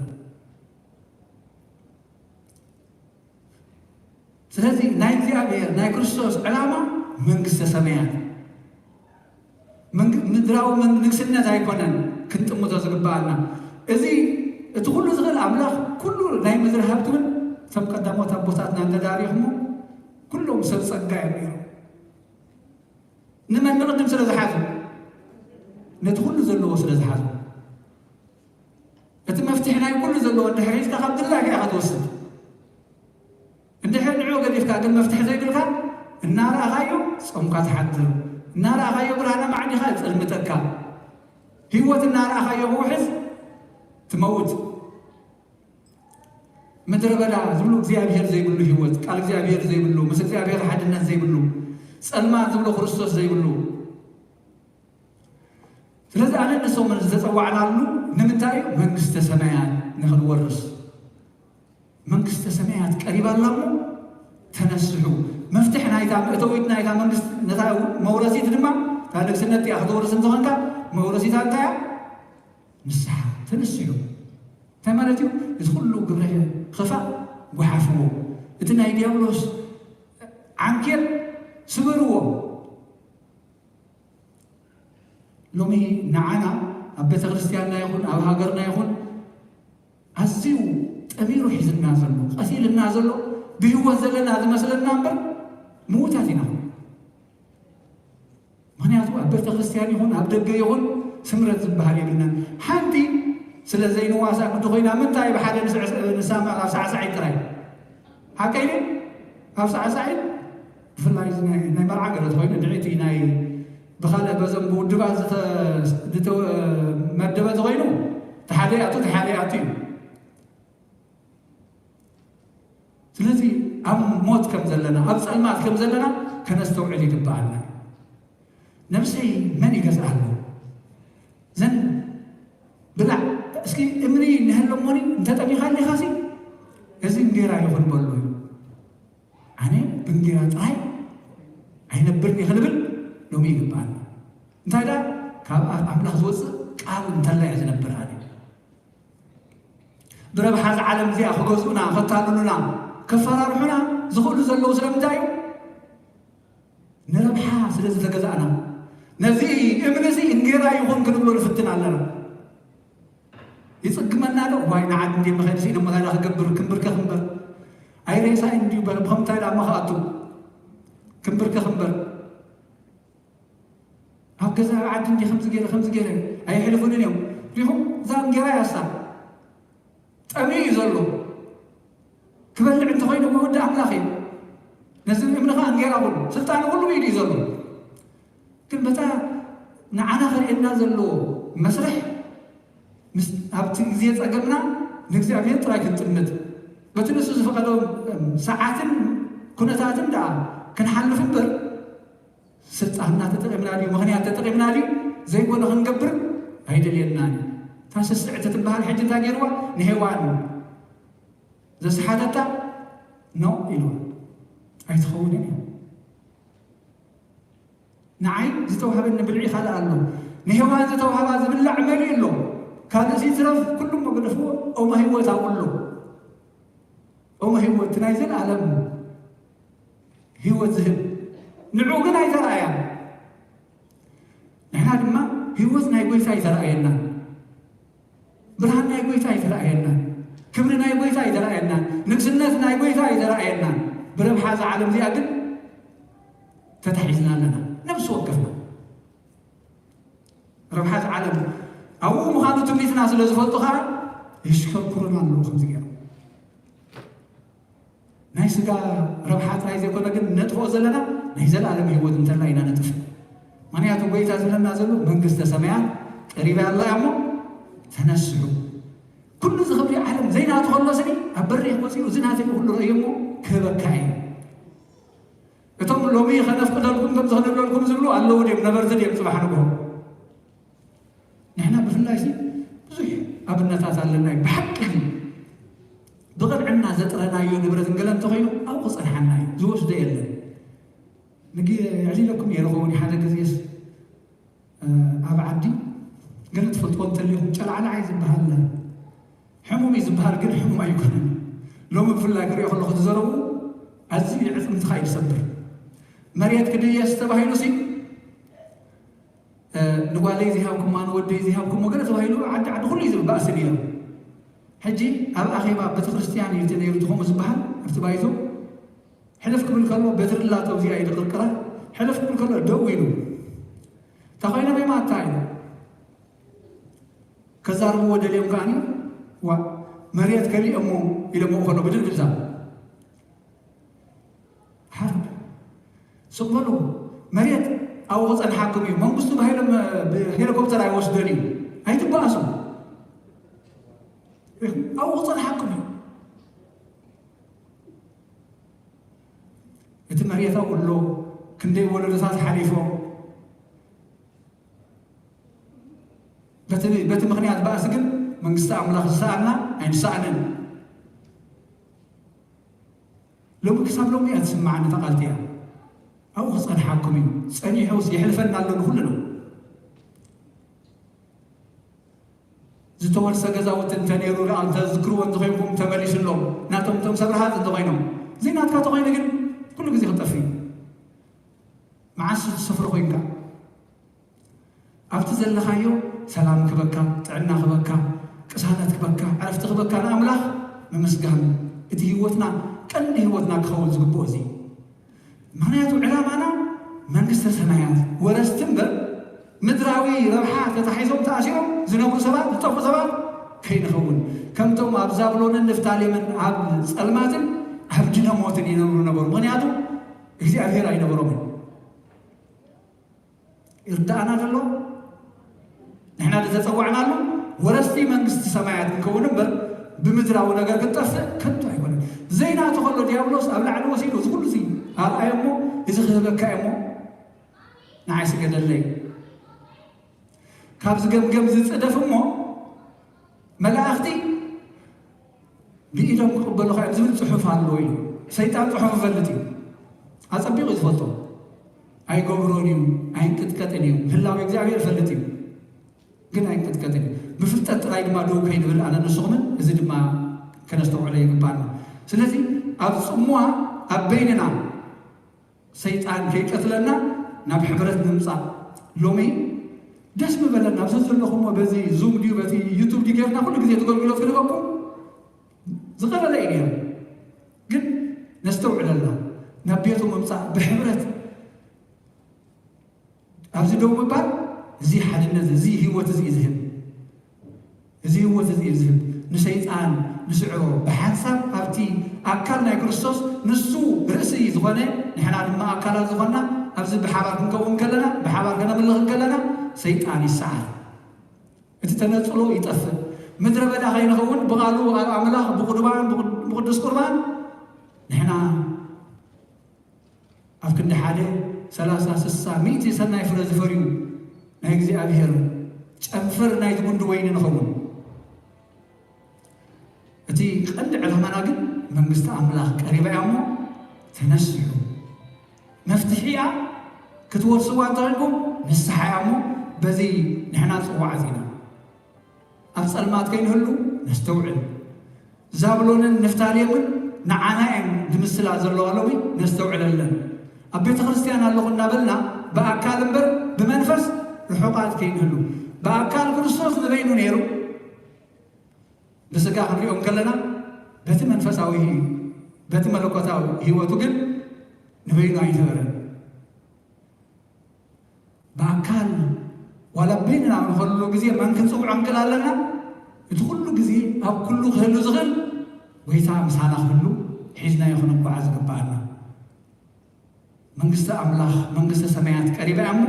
ስለዚ ናይ እግዚኣብሔር ናይ ክርስቶስ ዕላማ መንግስተ ሰማያት ምድራዊ ንግስነት ኣይኮነን ክንጥምቶ ዝግባኣና። እዚ እቲ ኩሉ ዝኽእል ኣምላኽ ኩሉ ናይ ምድሪ ሃብቲ እውን እቶም ቀዳሞት ኣቦታትና እንተዳሪኹሞ ኩሎም ሰብ ጸጋ እዮም ነይሮም። ንመን ንቕድም ስለ ዝሓዙ ነቲ ኩሉ ዘለዎ ስለ ዝሓዙ እቲ መፍትሒ ናይ ኩሉ ዘለዎ እንድሕር ሒዝካ ካብ ድላይካ ኢኻ ትወስድ። እንድሕር ንዑ ገዲፍካ ግን መፍትሒ ዘይብልካ እናረኣኻዮ ጾምካ ትሓድር፣ እናረኣኻዮ ብርሃን ኣማዕዲኻ ይጸልምተካ፣ ህይወት እናረኣኻዮ ክውሕዝ ትመውት። ምድረ በዳ ዝብሉ እግዚኣብሔር ዘይብሉ ህይወት፣ ቃል እግዚኣብሔር ዘይብሉ፣ ምስ እግዚኣብሔር ሓድነት ዘይብሉ፣ ጸልማት ዝብሎ ክርስቶስ ዘይብሉ። ስለዚ ኣነ ንሶምን ዝተጸዋዕናሉ ንምንታይ እዩ? መንግስተ ሰማያት ንኽንወርስ። መንግስተ ሰማያት ቀሪባ ኣላ እሞ ተነስሑ። መፍትሕ ናይታ መእተዊት ናይታ መንግስት ነታ መውረሲት ድማ እታ ንግስነት እያ ክትወርስ እንተኾንካ መውረሲታ እንታይ እያ? ንስሓ ተነስሑ። እንታይ ማለት እዩ? እዚ ኩሉ ግብረ ክፋእ ጓሓፍዎ። እቲ ናይ ዲያብሎስ ዓንኬል ስበርዎ። ሎሚ ንዓና ኣብ ቤተ ክርስቲያንና ይኹን ኣብ ሃገርና ይኹን ኣዝዩ ጠሚሩ ሒዝና ዘሎ ቀሲልና ዘሎ ብህይወት ዘለና ዝመስለና እምበር ምዉታት ኢና። ምኽንያቱ ኣብ ቤተ ክርስቲያን ይኹን ኣብ ደገ ይኹን ስምረት ዝበሃል የብልናን። ሓንቲ ስለ ዘይንዋሳእ ግዲ ኮይና ምንታይ ብሓደ ንስዕስዕ ንሳማ ኣብ ሳዕሳዒት ጥራይ ሓቀይ ድዩ? ኣብ ሳዕሳዒት ብፍላይ እዚ ናይ ናይ መርዓ ገለ ተኾይኑ ንዕቲ ናይ ብኻልእ በዞም ብውድባት ዝተመደበ ተኾይኑ ተሓደ ኣቱ ተሓደ ኣቱ እዩ። ስለዚ ኣብ ሞት ከም ዘለና ኣብ ጸልማት ከም ዘለና ከነስተውዕል ይግብኣና። ነብሰይ መን ይገዝኣ ኣሎ? ዘን ብላዕ እስኪ እምኒ ንህለሞኒ እንተጠሚኻ ኣለኻሲ እዚ እንጌራ ይኹን በሎ እዩ። ኣነ ብእንጌራ ጥራይ ኣይነብርን እየ ክንብል ሎሚ ይግብኣና። እንታይ ደኣ ካብ ኣፍ ኣምላኽ ዝወፅእ ቃል እንተላ እየ ዝነብር ኣነ። ብረብሓ እዛ ዓለም እዚኣ ክገዝኡና፣ ከታልሉና፣ ከፈራርሑና ዝኽእሉ ዘለዉ ስለምንታይ እዩ? ንረብሓ ስለ ዝተገዛእና። ነዚ እምኒ እዚ እንጌራ ይኹን ክንብሎ ንፍትን ኣለና። ይጽግመና ዶ? ዋይ ንዓዲ እንዲ መኸድ ሲ ነሞ ታይላ ክገብር ክንብርከኽ እምበር። ኣይ ሬሳ እንዲ ብኸምታይ ዳማ ክኣቱ ክንብርከኽ እምበር። ኣብ ገዛ ኣብ ዓዲ እንዲ ከምዚ ገይረ ከምዚ ገይረ ኣይሕልፉንን እዮም። ሪኹም እዛ እንጌራ ያሳ ጠሚ እዩ ዘሎ። ክበልዕ እንተኾይኑ እሞ ወዲ ኣምላኽ እዩ። ነዚ እምኒ ኸኣ እንጌራ ኩሉ ስልጣን ኩሉ ብኢዱ እዩ ዘሎ። ግን በታ ንዓና ከርእየና ዘለዎ መስርሕ ምስ ኣብቲ ግዜ ጸገምና ንእግዚኣብሔር ጥራይ ክንጥምት በቲ ንሱ ዝፈቐዶ ሰዓትን ኩነታትን ደኣ ክንሓልፍ እምበር ስልጣንና ተጠቒምና ድዩ ምኽንያት ተጠቒምና ድዩ ዘይኮነ ክንገብር ኣይደልየናን እዩ። እታ ስስዕቲ ትበሃል ሕጂ እንታይ ገይርዋ ንሄዋን ዘስሓተታ ኖ ኢልዋ ኣይትኸውንን እዩ። ንዓይ ዝተዋህበኒ ብልዒ ካልእ ኣሎ። ንሄዋን ዝተዋህባ ዝብላዕ መሊኡ ኣሎ። ካልእ ሲትረፍ ኩሉም መግደፍዎ ኦመ ህይወት ኣብኡ ኣሎ። ኦመ ህይወት ናይ ዘለኣለም ህይወት ዝህብ ንዑ ግን ኣይተረኣያን። ንሕና ድማ ህይወት ናይ ጎይታ ኣይተረኣየናን። ብርሃን ናይ ጎይታ ኣይተረኣየናን። ክብሪ ናይ ጎይታ ኣይተረኣየናን። ንግስነት ናይ ጎይታ ኣይተረኣየናን። ብረብሓ እዛ ዓለም እዚኣ ግን ተታሒዝና ኣለና ነብሲ ወከፍና። ረብሓት ዓለም ኣብኡ ምዃኑ ትምኒትና ስለ ዝፈልጡ ኸዓ የሽከርኩሩና ኣለዉ ከምዚ ገይሮም። ናይ ስጋ ረብሓ ጥራይ ዘይኮነ ግን ነጥፍኦ ዘለና ናይ ዘለኣለም ህይወት እንተላ ኢና ነጥፍ። ምክንያቱ ጎይታ ዝብለና ዘሎ መንግስተ ሰማያት ቀሪባ ኣላ እሞ ተነስሑ። ኩሉ እዚ ክብሪ ዓለም ዘይናቱ ከሎ ስኒ ኣብ በሪኽ ወፂኡ እዚ ናተይ ኩሉ ረእዮ እሞ ክህበካ እዩ። እቶም ሎሚ ከነፍቅደልኩም ከም ዝኽንብለልኩም ዝብሉ ኣለዉ ድዮም? ነበርቲ ድዮም ጽባሕ ንግሆ? ንሕና ብፍላይ ሲ ብዙሕ ኣብነታት ኣለና እዩ። ብሓቂ ግን ብቕንዕና ዘጥረናዮ ንብረት እንገለ እንተኾይኑ ኣብኡ ክጸንሓና እዩ። ዝወስዶ የለን። ንግ-፣ የዕሊለኩም ነይረ ኸውን ሓደ ግዜስ፣ እ፣ ኣብ ዓዲ ገለ ትፈልጥዎ እንተሊኹም ጨላዕላዓይ ዝበሃል ሕሙም እዩ ዝበሃል፣ ግን ሕሙም ኣይኮነን። ሎሚ ብፍላይ ክሪኦ ከለኹ ዝዘረቡ ኣዝዩ የዕጽምትኻ እዩ ዝሰብር። መሬት ክድየስ ተባሂሉ ሲ፣ እ፣ ንጓለይ ዘይሃብኩማ፣ ንወደይ ዘይሃብኩሞ ገለ ተባሂሉ ዓዲ ዓዲ ኩሉ እዩ ዝብል ባእሲ ነይሩ። ሕጂ ኣብ ኣኼባ ቤተክርስትያን እዩ እቲ ነይሩ እቲ ከምኡ ዝበሃል ኣብቲ ባይቶ። ሕልፍ ክብል ከሎ በትሪ ላቶ እዚኣ ኢሉ ቅርቅራ፣ ሕልፍ ክብል ከሎ ደው ኢሉ። እንታ ኮይኖም እዮም ኣታ ኢሉ። ከዛርብዎ ደልዮም ከኣኒ፣ ዋ፣ መሬት ከሊኦሞ ኢሎምዎ ከሎ ብድልድልታ። ሓርብ። ስቕ በሉ። መሬት ኣብኡ ክጸንሓኩም እዩ። መንግስቱ ብሃይሎም፣ ብሄሊኮፕተር ኣይወስዶን እዩ። ኣይትበኣሱ። ኣብኡ ክጸንሓኩም እዩ። እቲ መሬት ኣብኡ ኣሎ። ክንደይ ወለዶታት ሓሊፎም። በቲ፣ በቲ ምኽንያት ባእሲ ግን መንግስቲ ኣምላኽ ዝሰኣና ኣይንሰኣንን። ሎሚ ክሳብ ሎሚ እያ ትስምዓኒ እታ ቃል እቲኣ። ኣብኡ ክጸንሓኩም እዩ። ጸኒሑስ የሕልፈና ኣሎ ንኹሉ ነው። ዝተወርሰ ገዛውቲ እንተነይሩ ደኣ እንተዝክርዎ እንተኾይንኩም ተመሊሱ ኣሎ። ናቶም እቶም ሰብ ረሃጽ እንተኾይኖም። ዘይናትካ ተኾይኑ ግን ኩሉ ግዜ ክጠፍእ እዩ። መዓስ ትሰፍሮ ኮይንካ? ኣብቲ ዘለኻዮ ሰላም ክበካ፣ ጥዕና ክበካ፣ ቅሳነት ክበካ፣ ዕረፍቲ ክበካ ንኣምላኽ ምምስጋን እቲ ህይወትና ቀንዲ ህይወትና ክኸውን ዝግብኦ እዚ። ምኽንያቱ ዕላማና መንግስተ ሰማያት ወረስቲ እምበር ምድራዊ ረብሓ ተታሒዞም ተኣሲሮም ዝነብሩ ሰባት፣ ዝጠፍኡ ሰባት ከይንኸውን። ከምቶም ኣብ ዛብሎንን ንፍታሌምን ኣብ ጸልማትን ኣብ ድነ ሞትን ይነብሩ ነበሩ። ምኽንያቱ እግዚኣብሔር ኣይነበሮምን። ይርዳእና ዘሎ? ንሕና ዝተጸዋዕናሉ ወረስቲ መንግስቲ ሰማያት ክንከውን እምበር ብምድራዊ ነገር ክንጠፍእ ከቶ ኣይኮነን። ዘይናቱ ከሎ ዲያብሎስ ኣብ ላዕሊ ወሲዱ እዚ ኩሉ እዚ ኣርኣዮ እሞ፣ እዚ ክህበካ እየ እሞ ንዓይ ስገደለይ። ካብ ዝገምገም ዝጽደፍ እሞ መላእኽቲ ብኢዶም ክቕበሉኻ እዮም ዝብል ጽሑፍ ኣለዎ ኢሉ። ሰይጣን ጽሑፍ ይፈልጥ እዩ። ኣጸቢቑ እዩ ዝፈልጦ። ኣይገብሮን እዩ፣ ኣይንቅጥቀጥን እዩ። ህላዌ እግዚኣብሔር ይፈልጥ እዩ። ግን ኣይንቅጥቀጥን እዩ። ብፍልጠት ጥራይ ድማ ደው ከይንብል ኣነ ንስኹምን እዚ ድማ ከነስተውዕሎ ይግባና። ስለዚ ኣብ ጽምዋ ኣብ በይንና ሰይጣን ከይቀትለና ናብ ሕብረት ንምጻእ። ሎሚ ደስ ምበለና፣ ኣብዚ ዘለኹሞ በዚ ዙም ድዩ በቲ ዩቱብ ድዩ ጌርና ኩሉ ግዜ እቲ ኣገልግሎት ክንህበኩም ዝቐለለ እዩ ነይሩ። ግን ነስተውዕለልና፣ ናብ ቤቱ ምምጻእ ብሕብረት ኣብዚ ደው ምባል፣ እዚ ሓድነት፣ እዚ ህይወት እዚ እዩ ዝህብ። እዚ ህይወት እዚ እዩ ዝህብ። ንሰይጣን ንስዕሮ ብሓንሳብ ኣብቲ ኣካል ናይ ክርስቶስ ንሱ ርእሲ ዝኾነ፣ ንሕና ድማ ኣካላት ዝኾንና ኣብዚ ብሓባር ክንከውን ከለና፣ ብሓባር ከነምልኽ ከለና ሰይጣን ይሰዓር። እቲ ተነጽሎ ይጠፍእ። ምድረ በዳ ከይንኸውን ብቓሉ ኣብ ኣምላኽ ብቁርባን ብቅዱስ ቁርባን ንሕና ኣብ ክንዲ ሓደ ሰላሳ ስሳ ሚእቲ ሰናይ ፍረ ዝፈርዩ ናይ እግዚኣብሔር ጨንፈር ናይቲ ጉንዲ ወይኒ ንኸውን። እቲ ቀንዲ ዕላማና ግን መንግስቲ ኣምላኽ ቀሪባ እያ እሞ ተነስሑ። መፍትሒ እያ ክትወርስዋ እንተኾይንኩም ንስሓ እያ እሞ በዚ ንሕና ጽዋዓት ኢና። ኣብ ጸልማት ከይንህሉ ነስተውዕል። ዛብሎንን ንፍታሌምን ንዓና እየን ዝምስላ ዘለዋ ሎሚ ነስተውዕለለን። ኣብ ቤተ ክርስቲያን ኣለኹ እናበልና ብኣካል እምበር ብመንፈስ ርሑቓት ከይንህሉ። ብኣካል ክርስቶስ ንበይኑ ነይሩ ብስጋ ክንሪኦ እንከለና በቲ መንፈሳዊ በቲ መለኮታዊ ህይወቱ ግን ንበይኑ ኣይነበረን። ብኣካል ዋላ በይንና ንኸሉ ግዜ መን ክንጽውዖ እንክእል ኣለና? እቲ ኩሉ ግዜ ኣብ ኩሉ ክህሉ ዝኽእል ጎይታ ምሳና ክህሉ ሒዝናዮ ክንጓዓዝ ዝግብኣና። መንግስቲ ኣምላኽ መንግስተ ሰማያት ቀሪባ እያ እሞ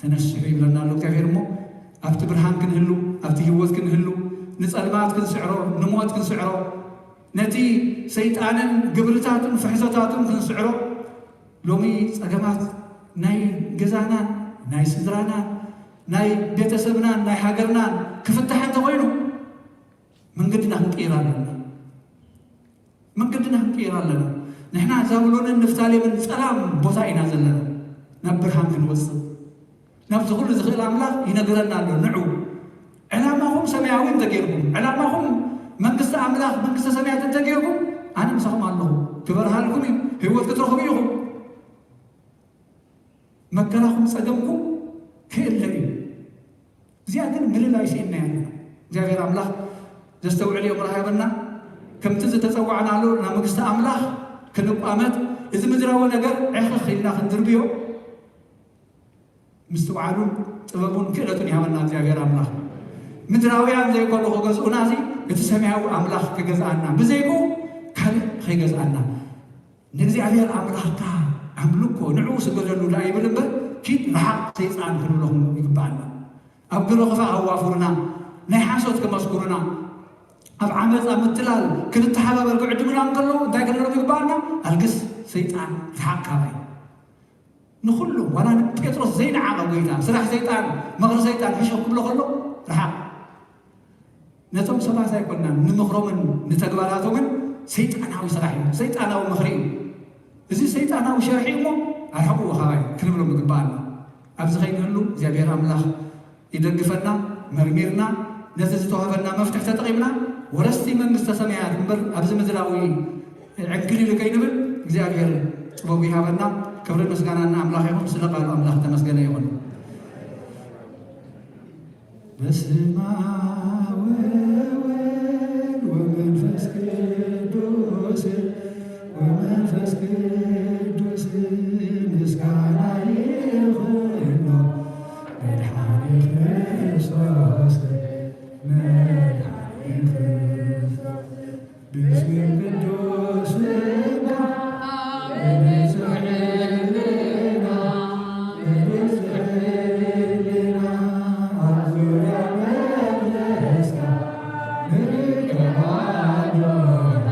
ተነስሑ ይብለና ኣሎ እግዚኣብሔር። እሞ ኣብቲ ብርሃን ክንህሉ ኣብቲ ህይወት ክንህሉ ንጸልማት ክንስዕሮ ንሞት ክንስዕሮ ነቲ ሰይጣንን ግብርታቱን ፍሕሶታቱን ክንስዕሮ ሎሚ ጸገማት ናይ ገዛናን ናይ ስድራናን ናይ ቤተሰብናን ናይ ሃገርናን ክፍታሕ እንተኾይኑ መንገድና ክንቅይር ኣለና። መንገድና ክንቅይር ኣለና። ንሕና ዛብሎንን ንፍታሌምን ጸላም ቦታ ኢና ዘለና። ናብ ብርሃን ክንወጽእ ናብዚ ኩሉ ዝኽእል ኣምላኽ ይነግረና ኣሎ። ንዑ ዕላማኹም ሰማያዊ እንተጌርኩም፣ ዕላማኹም መንግስቲ ኣምላኽ መንግስተ ሰማያት እንተጌርኩም ኣነ ምሳኹም ኣለኹ። ክበርሃልኩም እዩ። ህይወት ክትረኽቡ ኢኹም። መከራኹም ጸገምኩም ክእለ እዩ። እዚኣ ግን ምልላይ ስኢንና ያለና። እግዚኣብሔር ኣምላኽ ዘስተውዕል እዮምራ ሃበና። ከምቲ ዝተጸዋዕናሉ ናብ መንግስቲ ኣምላኽ ክንቋመት እዚ ምድራዊ ነገር ዕኽኽ ኢልና ክንድርብዮ ምስትውዓሉን ጥበቡን ክእለቱን ይሃበና እግዚኣብሔር ኣምላኽ። ምድራውያን ዘይኮኑ ክገዝኡና እዚ እቲ ሰማያዊ ኣምላኽ ክገዝኣና ብዘይኩ ካልእ ከይገዝኣና ንእግዚኣብሔር ኣምላኽካ ኣምልኮ ንዕኡ ስገደሉ ደኣ ይብል እምበር ኪድ ረሓቕ ሰይጣን ክንብለኹም ይግብኣና። ኣብ ግብረ ክፋእ ኣዋፍሩና፣ ናይ ሓሶት ከመስክሩና፣ ኣብ ዓመፃ ምትላል ክንተሓባበር ክዕድሙና እንከለዉ እንታይ ክንብሎም ይግብኣና? ኣልግስ ሰይጣን ርሓቕ ካባይ። ንኹሉ ዋላ ንጴጥሮስ ዘይነዓቐ ጎይታ ስራሕ ሰይጣን ምኽሪ ሰይጣን ሕሸ ክብሎ ከሎ ርሓቕ። ነቶም ሰባት ኣይኮንናን ንምኽሮምን ንተግባራቶምን ሰይጣናዊ ስራሕ እዩ፣ ሰይጣናዊ ምኽሪ እዩ። እዚ ሰይጣናዊ ሸርሒ እሞ ኣርሕቕዎ ካባይ ክንብሎም ይግብኣና። ኣብዚ ከይንህሉ እግዚኣብሔር ኣምላኽ ይደግፈና። መርሚርና ነቲ ዝተዋህበና መፍትሕ ተጠቒምና ወረስቲ መንግስተ ሰማያት እምበር ኣብዚ ምድራዊ ዕንክሊል ከይንብል እግዚኣብሔር ጥበቡ ይሃበና። ክብርን ምስጋናን ንኣምላኽ ይኹን። ስለ ቃሉ ኣምላኽ ተመስገነ ይኹን። በስመ አብ ወወልድ ወመንፈስ ቅዱስ ወመንፈስ ቅዱስ ምስጋና ይኹኖ መድኃኒ ክርስቶስ መድኃኒ ክርስቶስ ብስም ቅዱስ ስምካ ብንጹሕ ሕልና ብንጹሕ ሕልና ኣብ ዙርያ መቅደስካ ንርከብ ኣሎና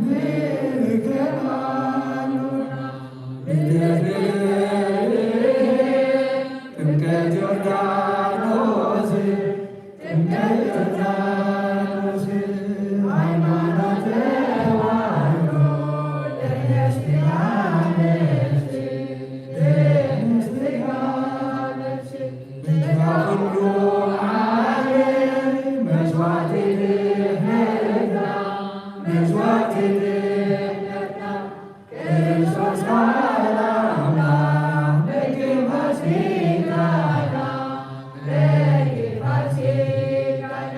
ንርከብ ኣሎና ብድሕሪ ጥምቀት ዮርዳኖስ ጥምቀት ዮርዳኖስ ሃይማኖት ተዋህዶ ደም ስጋ ነፍሲ ደም ስጋ ነፍሲ በዛ ኩሉ ዓለም መስዋዕቲ ድሕነትና መስዋዕቲ ድሕነትና ክርስቶስ ካህናና በቂ ፋሲካና በቂ ፋሲካና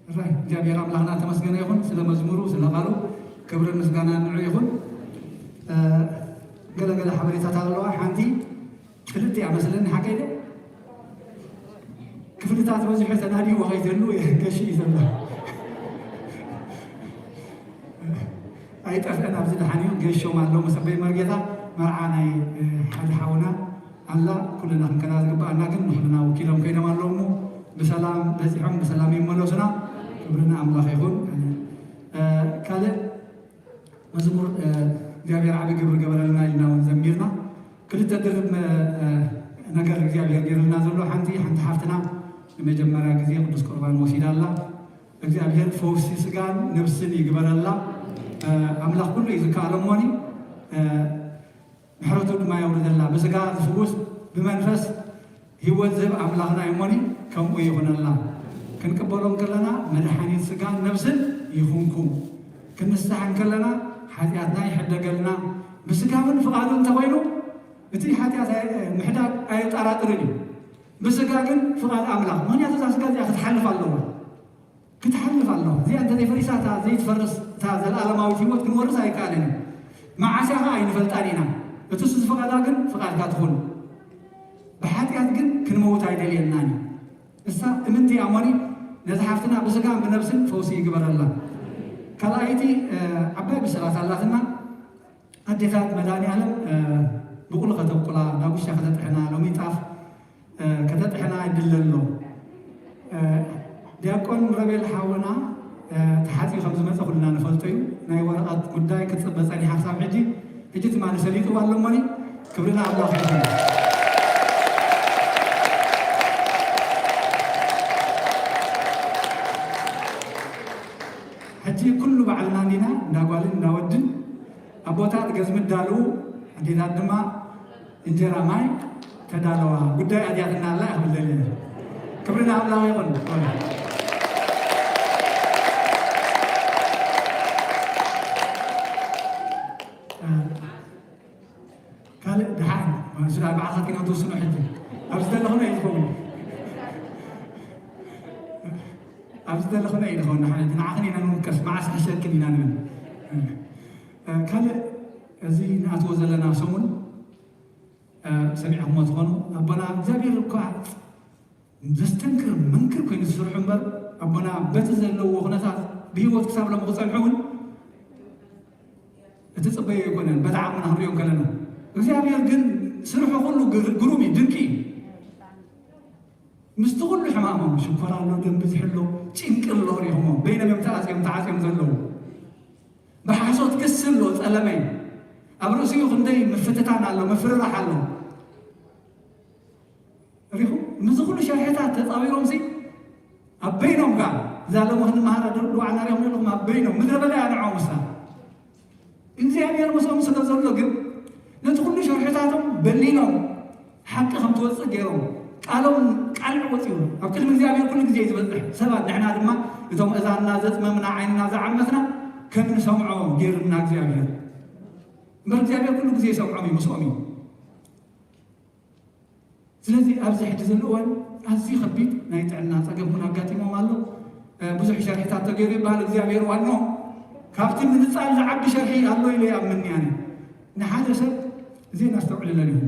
ራይ እግዚኣብሔር ኣምላኽና ተመስገነ ይኹን፣ ስለ መዝሙሩ፣ ስለ ቃሉ ክብርን ምስጋናን ንዑ ይኹን። እ፣ ገለ ገለ ሓበሬታት ኣለዋ። ሓንቲ ክልተ እያ መስለኒ፣ ሓቀይ ዶ? ክፍልታት በዚሑ ተናዲዎ ከይትህሉ ገሽ እዩ ዘሎ። ኣይጠፍአን፣ ኣብዚ ደሓን እዩ። ገሾም ኣሎ፣ መሰበይ መርጌታ፣ መርዓ ናይ፣ እ፣ ሓደ ሓውና ኣላ፣ ኩልና ክንከና ዝግባኣና ግን ንኩልና ወኪሎም ከይዶም ኣለዉ እሞ ብሰላም በጺሖም ብሰላም ይመለሱና። ክብሪ ንኣምላኽ ይኹን። እ፣ ካልእ መዝሙር፣ እ፣ እግዚኣብሔር ዓቢ ግብሪ ገበረልና ኢልና እውን ዘሚርና። ክልተ ድርብ መ-፣ እ፣ ነገር እግዚኣብሔር ገይሩልና ዘሎ፣ ሓንቲ፣ ሓንቲ ሓፍትና ንመጀመርያ ግዜ ቅዱስ ቁርባን ወሲዳ ኣላ። እግዚኣብሔር ፈውሲ ስጋን ነብስን ይግበረላ። እ፣ ኣምላኽ ኩሉ እዩ ዝከኣሎ እሞኒ፣ እ፣ ምሕረቱ ድማ የውርደላ። ብስጋ ዝፍውስ ብመንፈስ ህይወት ዝህብ ኣምላኽና እሞኒ ከምኡ ይኹነልና። ክንቅበሎ እንከለና መድሓኒት ስጋን ነብስን ይኹንኩም። ክንስሓ እንከለና ሓጢኣትና ይሕደገልና። ብስጋ እውን ፍቓዱ እንተኾይኑ እቲ ሓጢኣት ኣየ-፣ ምሕዳግ ኣየጠራጥርን እዩ። ብስጋ ግን ፍቓድ ኣምላኽ፣ ምኽንያቱ እዛ ስጋ እዚኣ ክትሓልፍ ኣለዋ። ክትሓልፍ ኣለዋ። እዚኣ እንተ ዘይፈሪሳ እታ ዘይትፈርስ እታ ዘለኣለማዊት ህይወት ክንወርስ ኣይከኣልን እዩ። መዓስ እያ ኸዓ ኣይንፈልጣን ኢና። እቲ እሱ ዝፈቐዳ ግን ፍቓድካ ትኹን። ብሓጢኣት ግን ክንመውት ኣይደልየናን እዩ። እሳ እምንቲ እያ እሞኒ ነዛ ሓፍትና ብስጋን ብነብስን ፈውሲ ይግበረላ። ካልኣይቲ፣ እ፣ ዓባይ ብስራት ኣላትና። ኣዴታት መድኃኔዓለም፣ እ፣ ብቑሉ ከተብቁላ፣ ዳጉሻ ከተጥሕና፣ ሎሚ ጣፍ፣ እ፣ ከተጥሕና ይድለ ኣሎ። እ፣ ዲያቆን ረቤል ሓውና፣ እ፣ ተሓጺኡ ከም ዝመጸ ኩልና ንፈልጦ እዩ። ናይ ወረቐት ጉዳይ ክትጽበ ጸኒሓ ክሳብ ሕጂ፣ ሕጂ ትማሊ ሰሊጥዋ ኣሎ እሞኒ፣ ክብሪ ንኣምላኽ ይኹን። ሕጂ ኩሉ ባዕልና እንዲና፣ እንዳ ጓልን እንዳ ወድን። ኣቦታት ገዝሚ ኣዳልዉ፣ ኣዴታት ድማ እንጀራ ማይ ተዳለዋ። ጉዳይ ኣድያትና ኣላ እያ ክብል ደልየ። ክብሪ ንኣምላኽ ይኹን። ካልእ ደሓን፣ ስለ ኣርባዓ ሳንቲም ትውስኖ ሕጂ። ኣብዚ ዘለኹና እዩ ዝኸውን። ኣብዚ ዘለኹና እዩ ዝኸውን። ንሓ-፣ ንዓኽን ኢና ንምውቀስ፣ መዓስ ክሕሸክን ኢና ንብል። እ፣ ካልእ እዚ ንኣትዎ ዘለና ሰሙን፣ እ፣ ሰሚዕኹምዎ ትኾኑ። ኣቦና እግዚኣብሔር እኳ ዘስተንክር መንክር ኮይኑ ዝስርሑ እምበር፣ ኣቦና በቲ ዘለዎ ኩነታት ብህይወት ክሳብ ሎሚ ክጸንሑ እውን እቲ ጽበዮ ኣይኮነን፣ በቲ ዓቕምና ክንሪኦ ከለና። እግዚኣብሔር ግን ስርሑ ኩሉ ግር-፣ ግሩም እዩ፣ ድንቂ እዩ። ምስቲ ኩሉ ሕማሞም፣ ሽኮር ኣሎ፣ ደም ብዝሒ ኣሎ፣ ጭንቂ ኣሎ፣ ሪኹሞ በይኖም እዮም ተዓጽዮም፣ ተዓጽዮም ዘለዉ። ብሓሶት ክሲ ኣሎ፣ ጸለመ እዩ። ኣብ ርእሲኡ ክንደይ ምፍትታን ኣሎ፣ ምፍርራሕ ኣሎ። ሪኹ፣ ምስዚ ኩሉ ሸርሕታት ተጻዊሮምሲ፣ ኣብ በይኖም ከኣ፣ እዛ ሎሚ ክንመሃራ ዶ-፣ ድዋዕና ሪኹም ዘለኹም፣ ኣብ በይኖም፣ ምድረ በዳ እያ ንዕኦም እሳ። እግዚኣብሔር ምስኦም ስለ ዘሎ ግን፣ ነቲ ኩሉ ሸርሕታቶም በሊሎም፣ ሓቂ ከም ትወጽእ ገይሮም፣ ቃሎም ቃል ወጺኡ፣ ኣብ ቅድሚ እግዚኣብሔር ኩሉ ግዜ እዩ ዝበጽሕ። ሰባት ንሕና ድማ፣ እቶም እዛንና ዘጽመምና፣ ዓይንና ዝዓመትና፣ ከም ንሰምዖ ገይሩና እግዚኣብሔር። እምበር እግዚኣብሔር ኩሉ ግዜ ይሰምዖም እዩ፣ ምስኦም እዩ። ስለዚ ኣብዚ ሕጂ ዘሎ እዋን ኣዝዩ ከቢድ ናይ ጥዕና ጸገም እውን ኣጋጢሞም ኣሎ። ብዙሕ ሸርሕታት ተገይሩ ይበሃል። እግዚኣብሔር ዋኖ ካብቲ ምንጻል ዝዓቢ ሸርሒ ኣሎ ኢለ ይኣምን ኣነ። ንሓደ ሰብ እዚኤን ኣስተውዕልለን እዩ።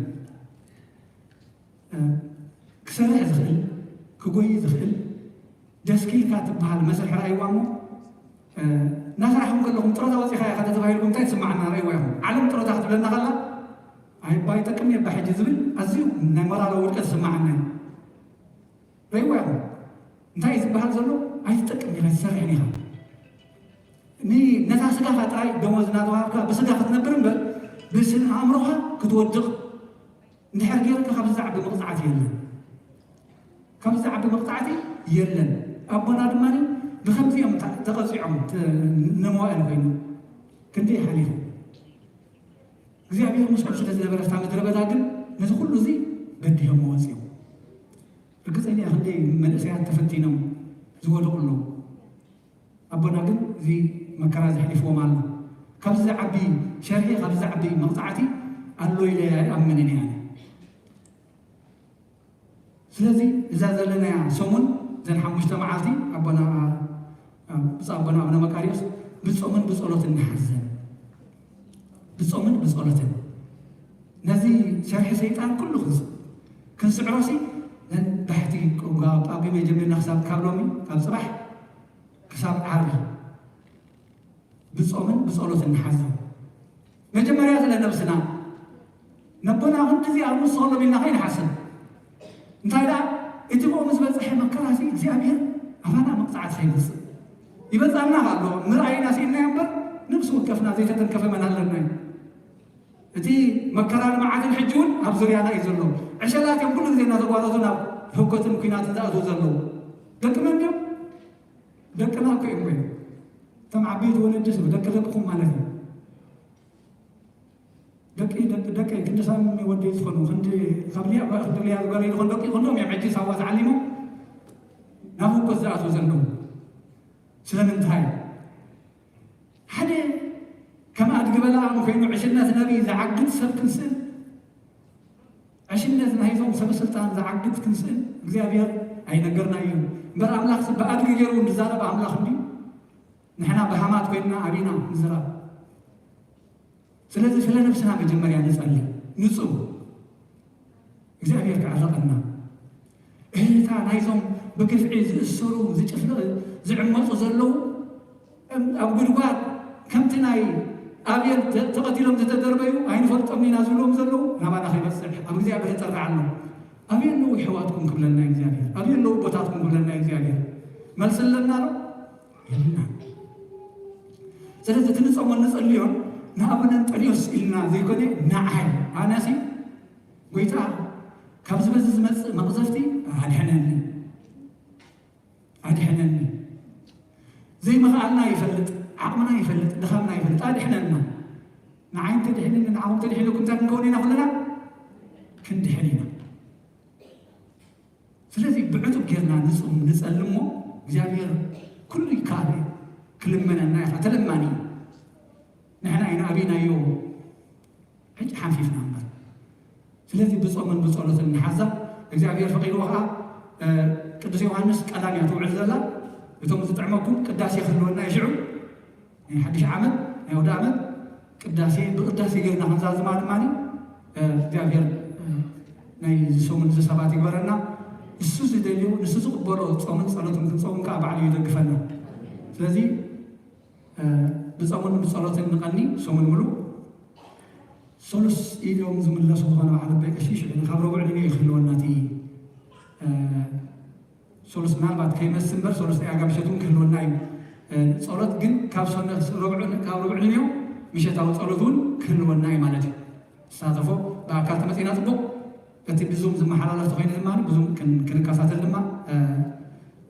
ክሰርሕ ዝኽእል፣ ክጎይ ዝኽእል፣ ደስኪልካ ትበሃል መስርሕ ረኣይዋ እሞ፣ እናሰራሕኩም ከለኹም ጥሮታ ወፂኻ ኢኻ ተተባሂልኩም እንታይ ትስማዓና? ረእይዋ ኢኹም። ዓለም ጥሮታ ክትብለና ከላ፣ ኣይባ ይጠቅም የባ ሕጂ ዝብል ኣዝዩ ናይ ሞራላዊ ውድቀት ዝስማዓና እዩ። ረእይዋ ኢኹም። እንታይ እዩ ዝበሃል ዘሎ? ኣይትጠቅም ኢኻ፣ ኣይትሰርሕን ኢኻ። ን-፣ ነታ ስጋኻ ጥራይ ደሞዝ እናተዋሃብካ ብስጋ ክትነብር እምበር፣ ብስነ ኣእምሮኻ ክትወድቕ እንድሕር ገይርካ ካብዚ ዝዓቢ መቕጻዕቲ የለን። ካብዚ ዝዓቢ መቕጻዕቲ የለን። ኣቦና ድማ ብኸምዚኦም ተ-፣ ተቐጺዖም ተ-፣ ንመዋእል ኮይኑ ክንደይ ሓሊፉ። እግዚኣብሔር ምስኦም ስለ ዝነበረ ኣብታ ምድረ በዳ ግን ነዚ ኩሉ እዚ በዲሆም ወፂኦም። ርግጸኛ ክንደይ መንእሰያት ተፈቲኖም ዝወደቑ ኣለዉ። ኣቦና ግን እዚ መከራ ዘሕሊፍዎም ኣሎ። ካብዚ ዝዓቢ ሸርሒ፣ ካብዚ ዝዓቢ መቕጻዕቲ ኣሎ ኢለ ኣይኣምንን እየ ኣነ። ስለዚ እዛ ዘለናያ ሰሙን፣ እዘን ሓሙሽተ መዓልቲ ኣቦና፣ ብፁዕ ኣቦና ኣቡነ መቃርዮስ ብጾምን ብጸሎትን ንሓዘን። ብጾምን ብጸሎትን። ነዚ ሸርሒ ሰይጣን ኩሉ ክንስ-፣ ክንስዕሮሲ፣ ነን ባሕቲ ጳጉሜ ጀሚርና ክሳብ ካብ ሎሚ፣ ካብ ጽባሕ ክሳብ ዓርቢ ብጾምን ብጸሎትን ንሓዞ። መጀመርያ ስለ ነብስና፣ ነቦና ክንድዚ ኣብ ንስኸሎም ኢልና ከይንሓስብ። እንታይ ደኣ፣ እቲ ብኦም ዝበጽሐ መከራሲ እግዚኣብሔር ኣባና መቕጻዕቲ ከይመጽእ። ይበጽኣና ኣሎ፣ ምርኣይና ስኢንና እምበር፣ ነብሲ ወከፍና ዘይተተንከፈ መን ኣለና እዩ። እቲ መከራን መዓትን ሕጂ እውን ኣብ ዙርያና እዩ ዘሎ። ዕሸላት እዮም ኩሉ ግዜ እናተጓረዙ ናብ ህውከትን ኲናትን ዝኣትዉ ዘለዉ። ደቂ መን ድዮም? ደቅና እኮ እዮም ኮይኖም። እቶም ዓበይቲ ወለዲ ስብ ደቂ ደቅኹም ማለት እዩ። ደቂ፣ ደቂ፣ ደቂ ክንዲ ሳሚ ወደይ ዝኾኑ፣ ክንዲ ካብ ሊያ ጓል፣ ክንዲ ሊያ ጓል ዝኾኑ ደቂ ይኾኖም እዮም ሕጂ ሳዋ ተዓሊሞም ናብ ህውከት ዝኣትዉ ዘለዉ። ስለምንታይ? ሓደ ከም ኣድጊ በላዕን ኮይኑ ዕሽነት ነቢይ ዝዓግት ሰብ ክንስእን፣ ዕሽነት ናይዞም ሰበ ስልጣን ዝዓግት ክንስእን እግዚኣብሔር ኣይነገርና እዩ። እምበር ኣምላኽ ብኣድጊ ገይሩ ዝዛረብ ኣምላኽ እንዲ ንሕና በሃማት ኮይንና ኣቢና ንዝራብ። ስለዚ ስለ ነብስና መጀመርያ ንጸሊ፣ ንጹ እግዚኣብሔር ክዕረቐና። እታ ናይዞም ብግፍዒ ዝእሰሩ፣ ዝጭፍለቑ፣ ዝዕመፁ ዘለዉ ኣብ ጉድጓድ ከምቲ ናይ ኣቤል ተ-፣ ተቐቲሎም ዝተደርበዩ ኣይንፈልጦም ኢና ዝብልዎም ዘለዉ ናባና ከይበፅሕ ኣብ እግዚኣብሔር ይጠርዕ ኣሎ። ኣበይ ኣለዉ ኣሕዋትኩም ክብለና እግዚኣብሔር? ኣበይ ኣለዉ ኣቦታትኩም ክብለና እግዚኣብሔር? መልሲ ኣለና ዶ? የብልናን። ስለዚ እቲ ንጾሞን ንጽልዮን ንኣቡነ እንጠንዮስ ኢልና ዘይኮነ ንዓይ ኣነሲ ጎይታ ካብዚ በዚ ዝመጽእ መቕዘፍቲ ኣድሕነኒ፣ ኣድሕነኒ። ዘይምኽኣልና ይፈልጥ፣ ዓቕምና ይፈልጥ፣ ድኻምና ይፈልጥ፣ ኣድሕነና። ንዓይ እንተድሕንኒ ንዓኹም እንተድሒንኩም እንታይ ክንከውን ኢና ኩልና? ክንድሕን ኢና። ስለዚ ብዕቱብ ጌርና ንጹም ንጸሊ እሞ እግዚኣብሔር ኩሉ ይከኣል እዩ። ክልመነና ኢኻ፣ ተለማኒ እዩ። ንሕና ኢና ኣበይናዮ ሕጂ ሓንፊፍና እምበር። ስለዚ ብጾምን ብጸሎትን ንሓዛ። እግዚኣብሔር ፈቒድዎ ኸዓ፣ እ፣ ቅዱስ ዮሃንስ ቀዳም እያ ትውዕል ዘላ። እቶም ዝጥዕመኩም ቅዳሴ ክህልወና እዩ ሽዑ። ናይ ሓድሽ ዓመት፣ ናይ ኣውደ ዓመት ቅዳሴ፣ ብቅዳሴ ጌርና ክንዛዝማ ድማ፣ እ፣ እግዚኣብሔር፣ እ፣ ናይ ዝሰሙን እዚ ሰባት ይግበረና። ንሱ ዝደልዮ፣ ንሱ ዝቕበሎ ጾምን ጸሎትን ክንጸውም ከዓ ባዕሉ ይደግፈና። ስለዚ፣ እ፣ ብጾምን ብጸሎትን ንቐኒ፣ ሰሙን ሙሉእ። ሰሉስ ኢዶም ዝምለሱ ዝኾነ በዓል ኣቦይ ቀሺ ሽዑ ካብ ረቡዕ ንንዮ ክህልወና እቲ፣ እ፣ ሰሉስ ምናልባት ከይመስ እምበር ሰሉስ ናይ ኣጋ ምሸት እውን ክህልወና እዩ። እ፣ ጸሎት ግን ካብ ሰነ-፣ ረቡዕ ን-፣ ካብ ረቡዕ ንንዮ ምሸታዊ ጸሎት እውን ክህልወና እዩ ማለት እዩ። ተሳተፎ ብኣካል ተመጺና ጽቡቕ፣ እቲ ብዙም ዝመሓላለፍ ተኾይኑ ድማ ብዙም ክን-፣ ክንከታተል ድማ፣ እ፣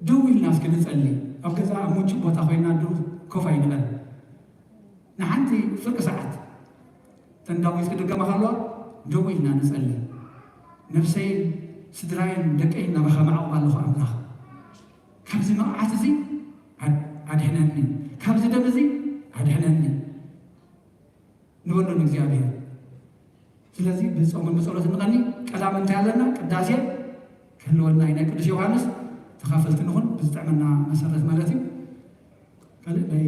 ደው ኢልና እስኪ ንጸሊ። ኣብ ገዛ ኣብ ምቹእ ቦታ ኮይና ደው ኮፍ ኣይንበል። ንሓንቲ ፍርቂ ሰዓት ተን ዳዊት ክድገማ ከለዋ ደው ኢልና ንጸሊ። ነብሰይን ስድራይን ደቀይን ናባኻ መዓቑብ ኣለኹ ኣምላኽ። ካብዚ መቕዓት እዚ ኣድ-፣ ኣድሕነኒ። ካብዚ ደም እዚ ኣድሕነኒ። ይበሉን እግዚኣብሔር። ስለዚ ብጾምን ብጸሎት ንቐኒ። ቀዳም እንታይ ኣለና? ቅዳሴ ክህልወና እዩ። ናይ ቅዱስ ዮሃንስ ተኻፈልቲ ንኹን ብዝጥዕመና መሰረት ማለት እዩ። ካልእ ናይ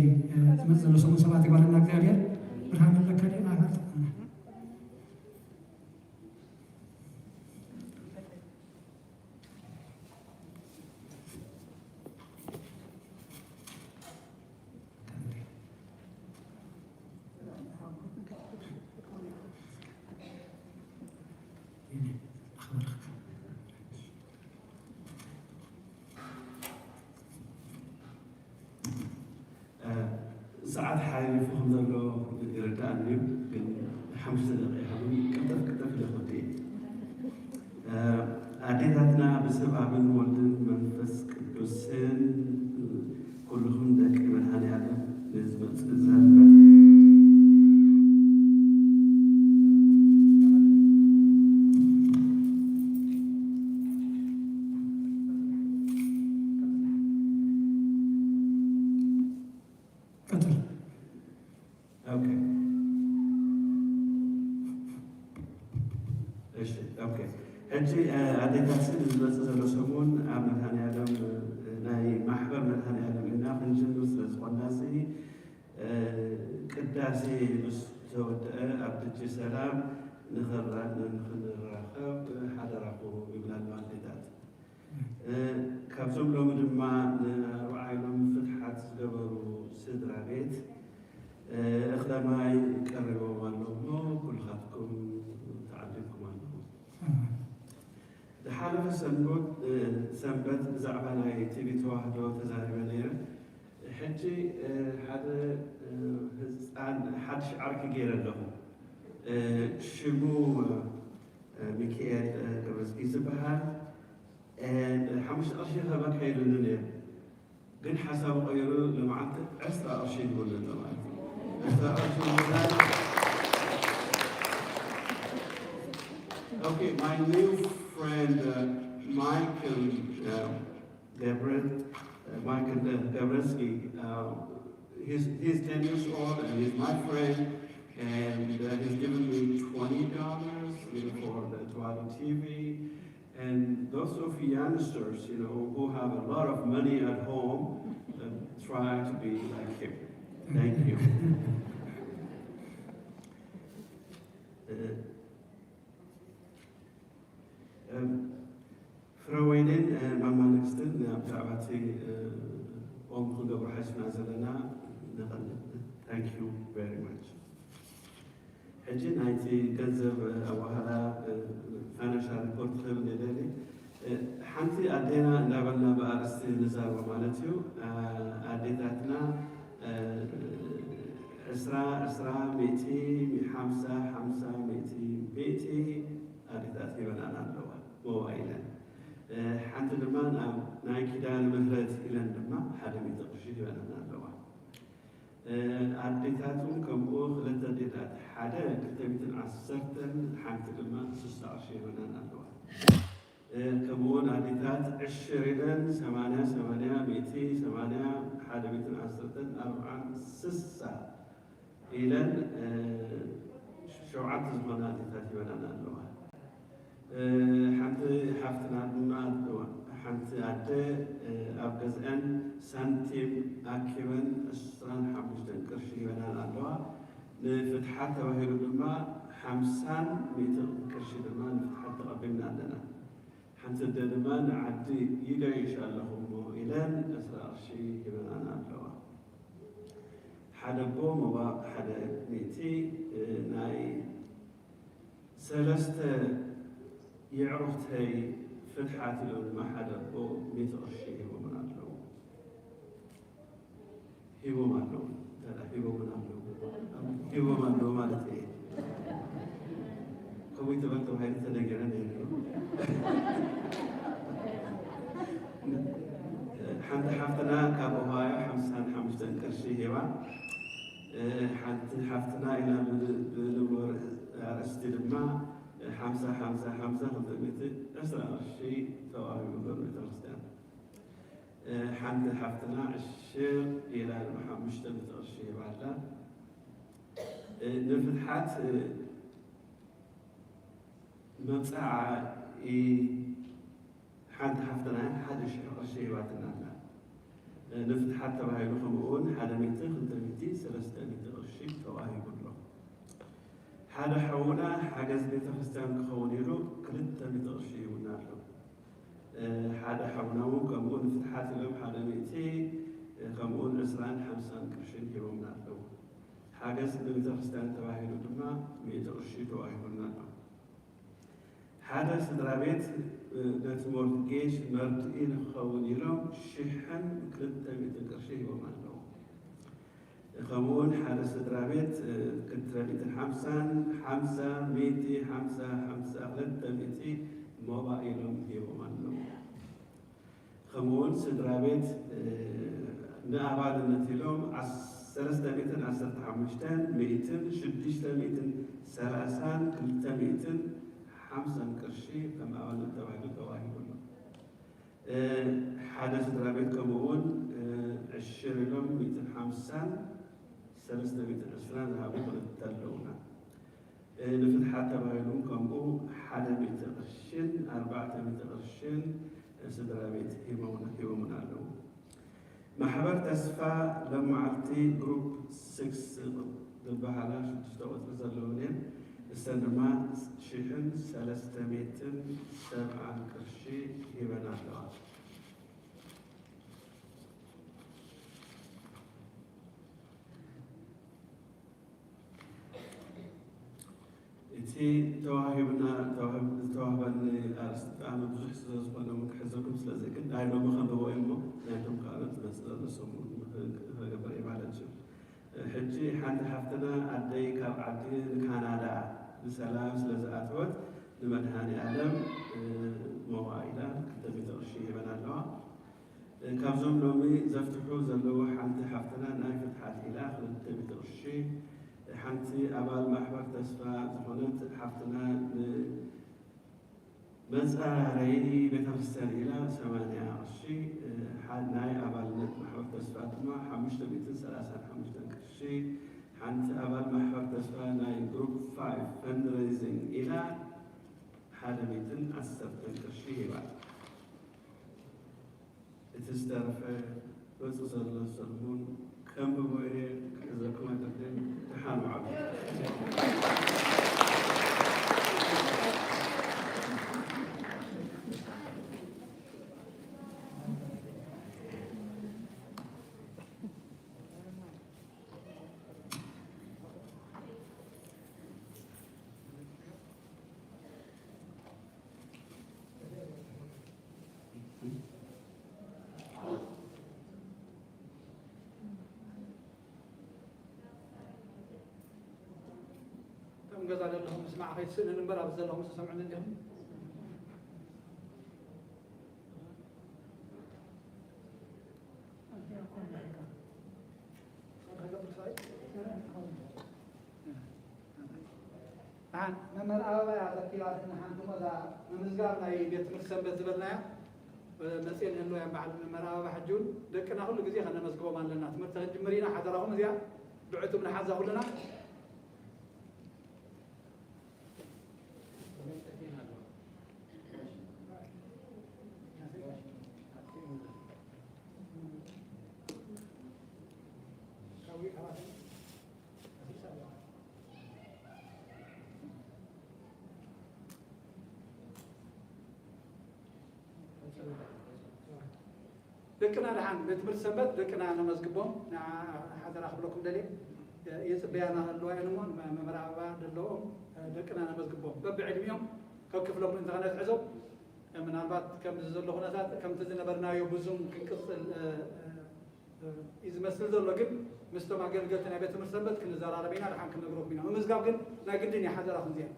ዝመጽእ ዘሎ ሰሙን ሰባት ይባርና እግዚኣብሔር። ብርሃን ኣለካ ድዩ? ሰዓት ሓሊፉ ከም ዘሎ ይርዳእኒ እዩ፣ ግን ሓሙሽተ ደቂቃ ይሃብኒ። ቅልጠፍ ቅልጠፍ ኢለ ክወዲ እየ። ኣዴታትና ብስም ኣብን ወልድን መንፈስ ቅዱስን ኩልኹም ደቂ መድኃኔዓለም ንዝመጽእ ዘንበት ቀጥል። ኦኬ። እሺ፣ ኦኬ። ሕጂ ኣዴታት ስእሊ ዝመጽእ ዘሎ ሰሙን ኣብ መድኃኔዓለም ናይ ማሕበር መድኃኔዓለም ኢና ክንጅምር ስለ ዝኾንና እዚ ቅዳሴ ምስ ተወደአ ኣብ ደጀ ሰላም ንኽንራኸብ ሓደራኹም ይብላ ኣለዋ ኣዴታት። ካብዞም ሎሚ ድማ ንኣርብዓይሎም ፍትሓት ዝገበሩ ስድራ ቤት እኽለ ማይ ቀሪቦም ኣለዉ እሞ ኩልኻትኩም ተዓዲምኩም ኣለኹም። ዝሓለፈ ሰንበት ብዛዕባ ናይ ቲቪ ተዋህዶ ተዛሪበ ነይረ። ሕጂ ሓደ ህፃን ሓድሽ ዓርኪ ገይረ ኣለኹ። ሽሙ ሚካኤል ገብረዝጊ ዝበሃል ሓሙሽተ ቅርሺ ክህበካ ኢሉኒ ነይሩ። ግን ሓሳቡ ቀይሩ ንመዓልቲ ዕስራ ቅርሺ ይህበኒ ኣሎ ማለት እዩ። ዕስራ ቅርሺ ይህበኒ። Okay, my new friend, uh, Michael, uh, Gabriel, uh, Michael Gabrewski, uh, he's, he's ten years old and he's my friend, and uh, he's given me twenty dollars, you know, for the Twaddle T V. And those of youngsters, you know, who have a lot of money at home, uh, try to be like him. Thank you. Uh, um, ፍረ ወይንን ማማ ንግስትን ኣብ ብዛዕባ እቲ ኦም ክንገብሮ ሓሲብና ዘለና ንቐንድ። Thank you very much. ሕጂ ናይቲ ገንዘብ ኣዋህላ ፋይናንሻል ሪፖርት ክህብ እየ ደሊ። ሓንቲ ኣዴና እንዳበልና ብኣርእስቲ ንዛረባ ማለት እዩ። ኣዴታትና ዕስራ ዕስራ ሚእቲ፣ ሓምሳ ሓምሳ ሚእቲ፣ ሚእቲ ኣዴታት ሂበናና ኣለዋ ሞባይለን። ሓንቲ ድማ ናብ ናይ ኪዳነ ምህረት ኢለን ድማ ሓደ ሚእቲ ቅርሺ ሂበናና ኣለዋ። ኣዴታት እውን ከምኡ ክልተ ኣዴታት ሓደ ክልተ ሚእትን ዓሰርተን ሓንቲ ድማ ስሳ ቅርሺ ሂበናና ኣለዋ። ከምኡውን ኣዴታት ዕሽር ኢለን ሰማንያ ሰማንያ ሚእቲ ሰማንያ ሓደ ሚእትን ዓሰርተን ኣርብዓን ስሳ ኢለን ሸውዓተ ዝኾና ኣዴታት ሂበናና ኣለዋ። ሓንቲ ሓፍትና ድማ ሓንቲ ኣደ ኣብ ገዝአን ሳንቲም ኣኪበን ዕስራን ሓሙሽተን ቅርሺ ሂበናን ኣለዋ። ንፍትሓት ተባሂሉ ድማ ሓምሳን ሚእቲ ቅርሺ ድማ ንፍትሓት ተቐቢልና ኣለና። ሓንቲ ኣደ ድማ ንዓዲ ይገይሽ ኣለኹ እሞ ኢለን ዕስራ ቅርሺ ሂበናን ኣለዋ። ሓደ ኣቦ ሞባቕ ሓደ ሚእቲ ናይ ሰለስተ የዕሩኽተይ ፍትሓት ኢሎም ድማ ሓደ ኣቦ ሚእቲ ቅርሺ ሂቦምን ኣለዉ። ሂቦም ኣለዉ። ተራ ሂቦምን ኣለዉ። ሂቦም ኣለዉ ማለት እየ። ከምኡ ይትበል ተባሂሉ ተነገረ ነይሩ። ሓንቲ ሓፍትና ካብ ኦሃዮ ሓምሳን ሓሙሽተን ቅርሺ ሂባ። ሓንቲ ሓፍትና ኢና ብንብሎ ኣርእስቲ ድማ ሓምሳ ሓምሳ ሓምሳ ክልተ ሚእቲ ዕስራ ቅርሺ ተዋሂቡ ዘሎ ቤተክርስትያን። ሓንቲ ሓፍትና ዕሽር ኢላ ድማ ሓሙሽተ ሚእቲ ቅርሺ ሂባ ኣላ። ንፍትሓት መብፅዓ ሓንቲ ሓፍትና ሓደ ሽሕ ቅርሺ ሂባትና ኣላ። ንፍትሓት ተባሂሉ ከምኡ እውን ሓደ ሚእቲ፣ ክልተ ሚእቲ፣ ሰለስተ ሚእቲ ቅርሺ ተዋሂቡ ኣሎ። ሓደ ሓውና ሓገዝ ቤተ ክርስቲያን ክኸውን ኢሉ ክልተ ሚእቲ ቅርሺ ሂቡና ኣሎ። ሓደ ሓውና እውን ከምኡ ንፍትሓት ኢሎም ሓደ ሚእቲ፣ ከምኡ እውን ዕስራን ሓምሳን ቅርሽን ሂቦምና ኣለዉ። ሓገዝ ንቤተ ክርስቲያን ተባሂሉ ድማ ሚእቲ ቅርሺ ተዋሂቡና ኣሎ። ሓደ ስድራ ቤት ነቲ ሞርትጌጅ መርድኢ ንክኸውን ኢሎም ሽሕን ክልተ ሚእትን ቅርሺ ሂቦም ኣለዉ። ከምኡውን ሓደ ስድራ ቤት ክልተ ሚእትን ሓምሳን፣ ሓምሳ፣ ሚእቲ፣ ሓምሳ፣ ሓምሳ፣ ክልተ ሚእቲ ሞባኢሎም ሂቦም ኣለዉ። ከምኡውን ስድራ ቤት ንኣባልነት ኢሎም ዓስ-፣ ሰለስተ ሚእትን ዓሰርተ ሓሙሽተን፣ ሚእትን፣ ሽዱሽተ ሚእትን ሰላሳን፣ ክልተ ሚእትን ሓምሳን ቅርሺ ከም ኣባልነት ተባሂሉ ተዋሂቡ ኣሎ። ሓደ ስድራ ቤት ከምኡውን ዕሽር ኢሎም ሚእትን ሓምሳን፣ ሰለስተ ሚእትን ዕስራን ዝሃቡ ክልተ ኣለዉና። ንፍትሓት ተባሂሉ ከምኡ ሓደ ሚእቲ ቅርሽን ኣርባዕተ ሚእቲ ቅርሽን ስድራ ቤት ሂቦምና፣ ሂቦምና ኣለዉ። ማሕበር ተስፋ ሎመዓልቲ ግሩፕ ስክስ ዝበሃላ ሽዱሽተ ቁፅሪ ዘለወን እየን። እሰን ድማ ሽሕን ሰለስተ ሚእትን ሰብዓን ቅርሺ ሂበን ኣለዋ። እቲ ተዋሂብና፣ ተዋሂብ-፣ ዝተዋህበኒ ኣርእስቲ ብጣዕሚ ብዙሕ ስለ ዝኾነ እውን ክሕዘኩም ስለ ዘይክእል፣ ናይ ሎሚ ከንብቦ እየ እሞ ናይቶም ካልኦት ዝመጽእ ዘሎ ሰሙን ንኽገብር እየ ማለት እዩ። ሕጂ ሓንቲ ሓፍትና ኣደይ ካብ ዓዲ ንካናዳ ብሰላም ስለ ዝኣተወት ንመድሃኔ ኣለም ሞባይላ ክልተ ሚእቲ ቅርሺ ሂበን ኣለዋ። ካብዞም ሎሚ ዘፍትሑ ዘለዉ ሓንቲ ሓፍትና ናይ ፍትሓት ኢላ ክልተ ሚእቲ ቅርሺ፣ ሓንቲ ኣባል ማሕበር ተስፋ ዝኾነት ሓፍትና ንመጻረይ ቤተክርስትያን ኢላ ሰማንያ ቅርሺ፣ ሓ-፣ ናይ ኣባልነት ማሕበር ተስፋ ድማ ሓሙሽተ ሚእትን ሰላሳን ሓሙሽተን ቅርሺ፣ ሓንቲ ኣባል ማሕበር ተስፋ ናይ ግሩፕ ፋይቭ ፈንድሬዚንግ ኢላ ሓደ ሚእትን ዓሰርተን ቅርሺ ሂባ። እቲ ዝተረፈ ገጹ ዘሎ ሰለሙን ከንብቦ እየ፣ ክሕዘኩም ኣይደልን። ደሓን ውዓሉ። እቶም ገዛ ዘለኹም ምስማዕ ከይትስእንን እምበር፣ ኣብዚ ዘለኹም ዝሰምዑኒ እንዲኹም። ደሓን መምህር ኣበባ እያ ዘኪራትኒ። ሓንቲ እሞ እዛ ምምዝጋብ ናይ ቤት ትምህርቲ ሰንበት ዝበልናያ መፅኤ ንህልዋ እያ በዓል መምህር ኣበባ። ሕጂ እውን ደቅና ኩሉ ግዜ ከነመዝግቦም ኣለና። ትምህርቲ ክንጅምር ኢና፣ ሓደራኹም እዚኣ ብዕቱብ ንሓዛ ኩልና። ደቅና ደሓን ቤት ትምህርቲ ሰንበት ደቅና ነመዝግቦም። ንዓ ሓደራ ክብለኩም ደልየ። የፅበያና ኣለዋ እየን እሞ መምህር ኣበባ ዘለዎም ደቅና ነመዝግቦም። በብዕድሚኦም ከክፍሎም እንተ ከነትሕዞም፣ ምናልባት ከምዚ ዘሎ ኩነታት ከምቲ ዝነበርናዮ ብዙም ክንቅፅል እዩ ዝመስል ዘሎ። ግን ምስቶም ኣገልገልቲ ናይ ቤት ትምህርቲ ሰንበት ክንዘራረብ ኢና፣ ደሓን ክንነግረኩም ኢና። ምምዝጋብ ግን ናይ ግድን እያ፣ ሓደራኹም እዚኣ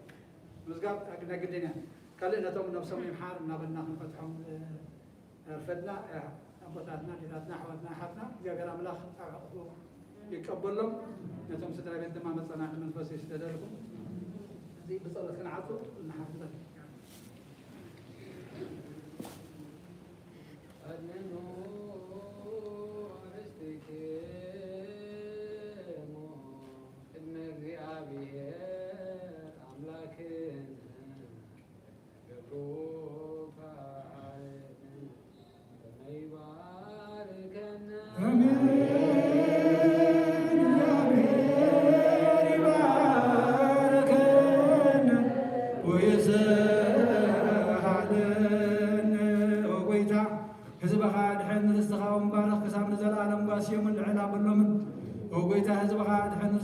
ምምዝጋብ ናይ ግድን እያ። ካልእ ነቶም ነብሶም ይምሓር እናበልና ክንፈትሖም፣ እ፣ ኣርፈድና፣ እ፣ ኣቦታትና፣ ኣዴታትና፣ ኣሕዋትና፣ ኣሓትና እግዚኣብሔር ኣምላኽ ኣብ ሕቑፉ ይቀበሎም። ነቶም ስድራ ቤት ድማ መጸናዕቲ መንፈስ ይስደደልኩም። እዚ ብጸሎት ክንዓጹ ንሓፍዘ።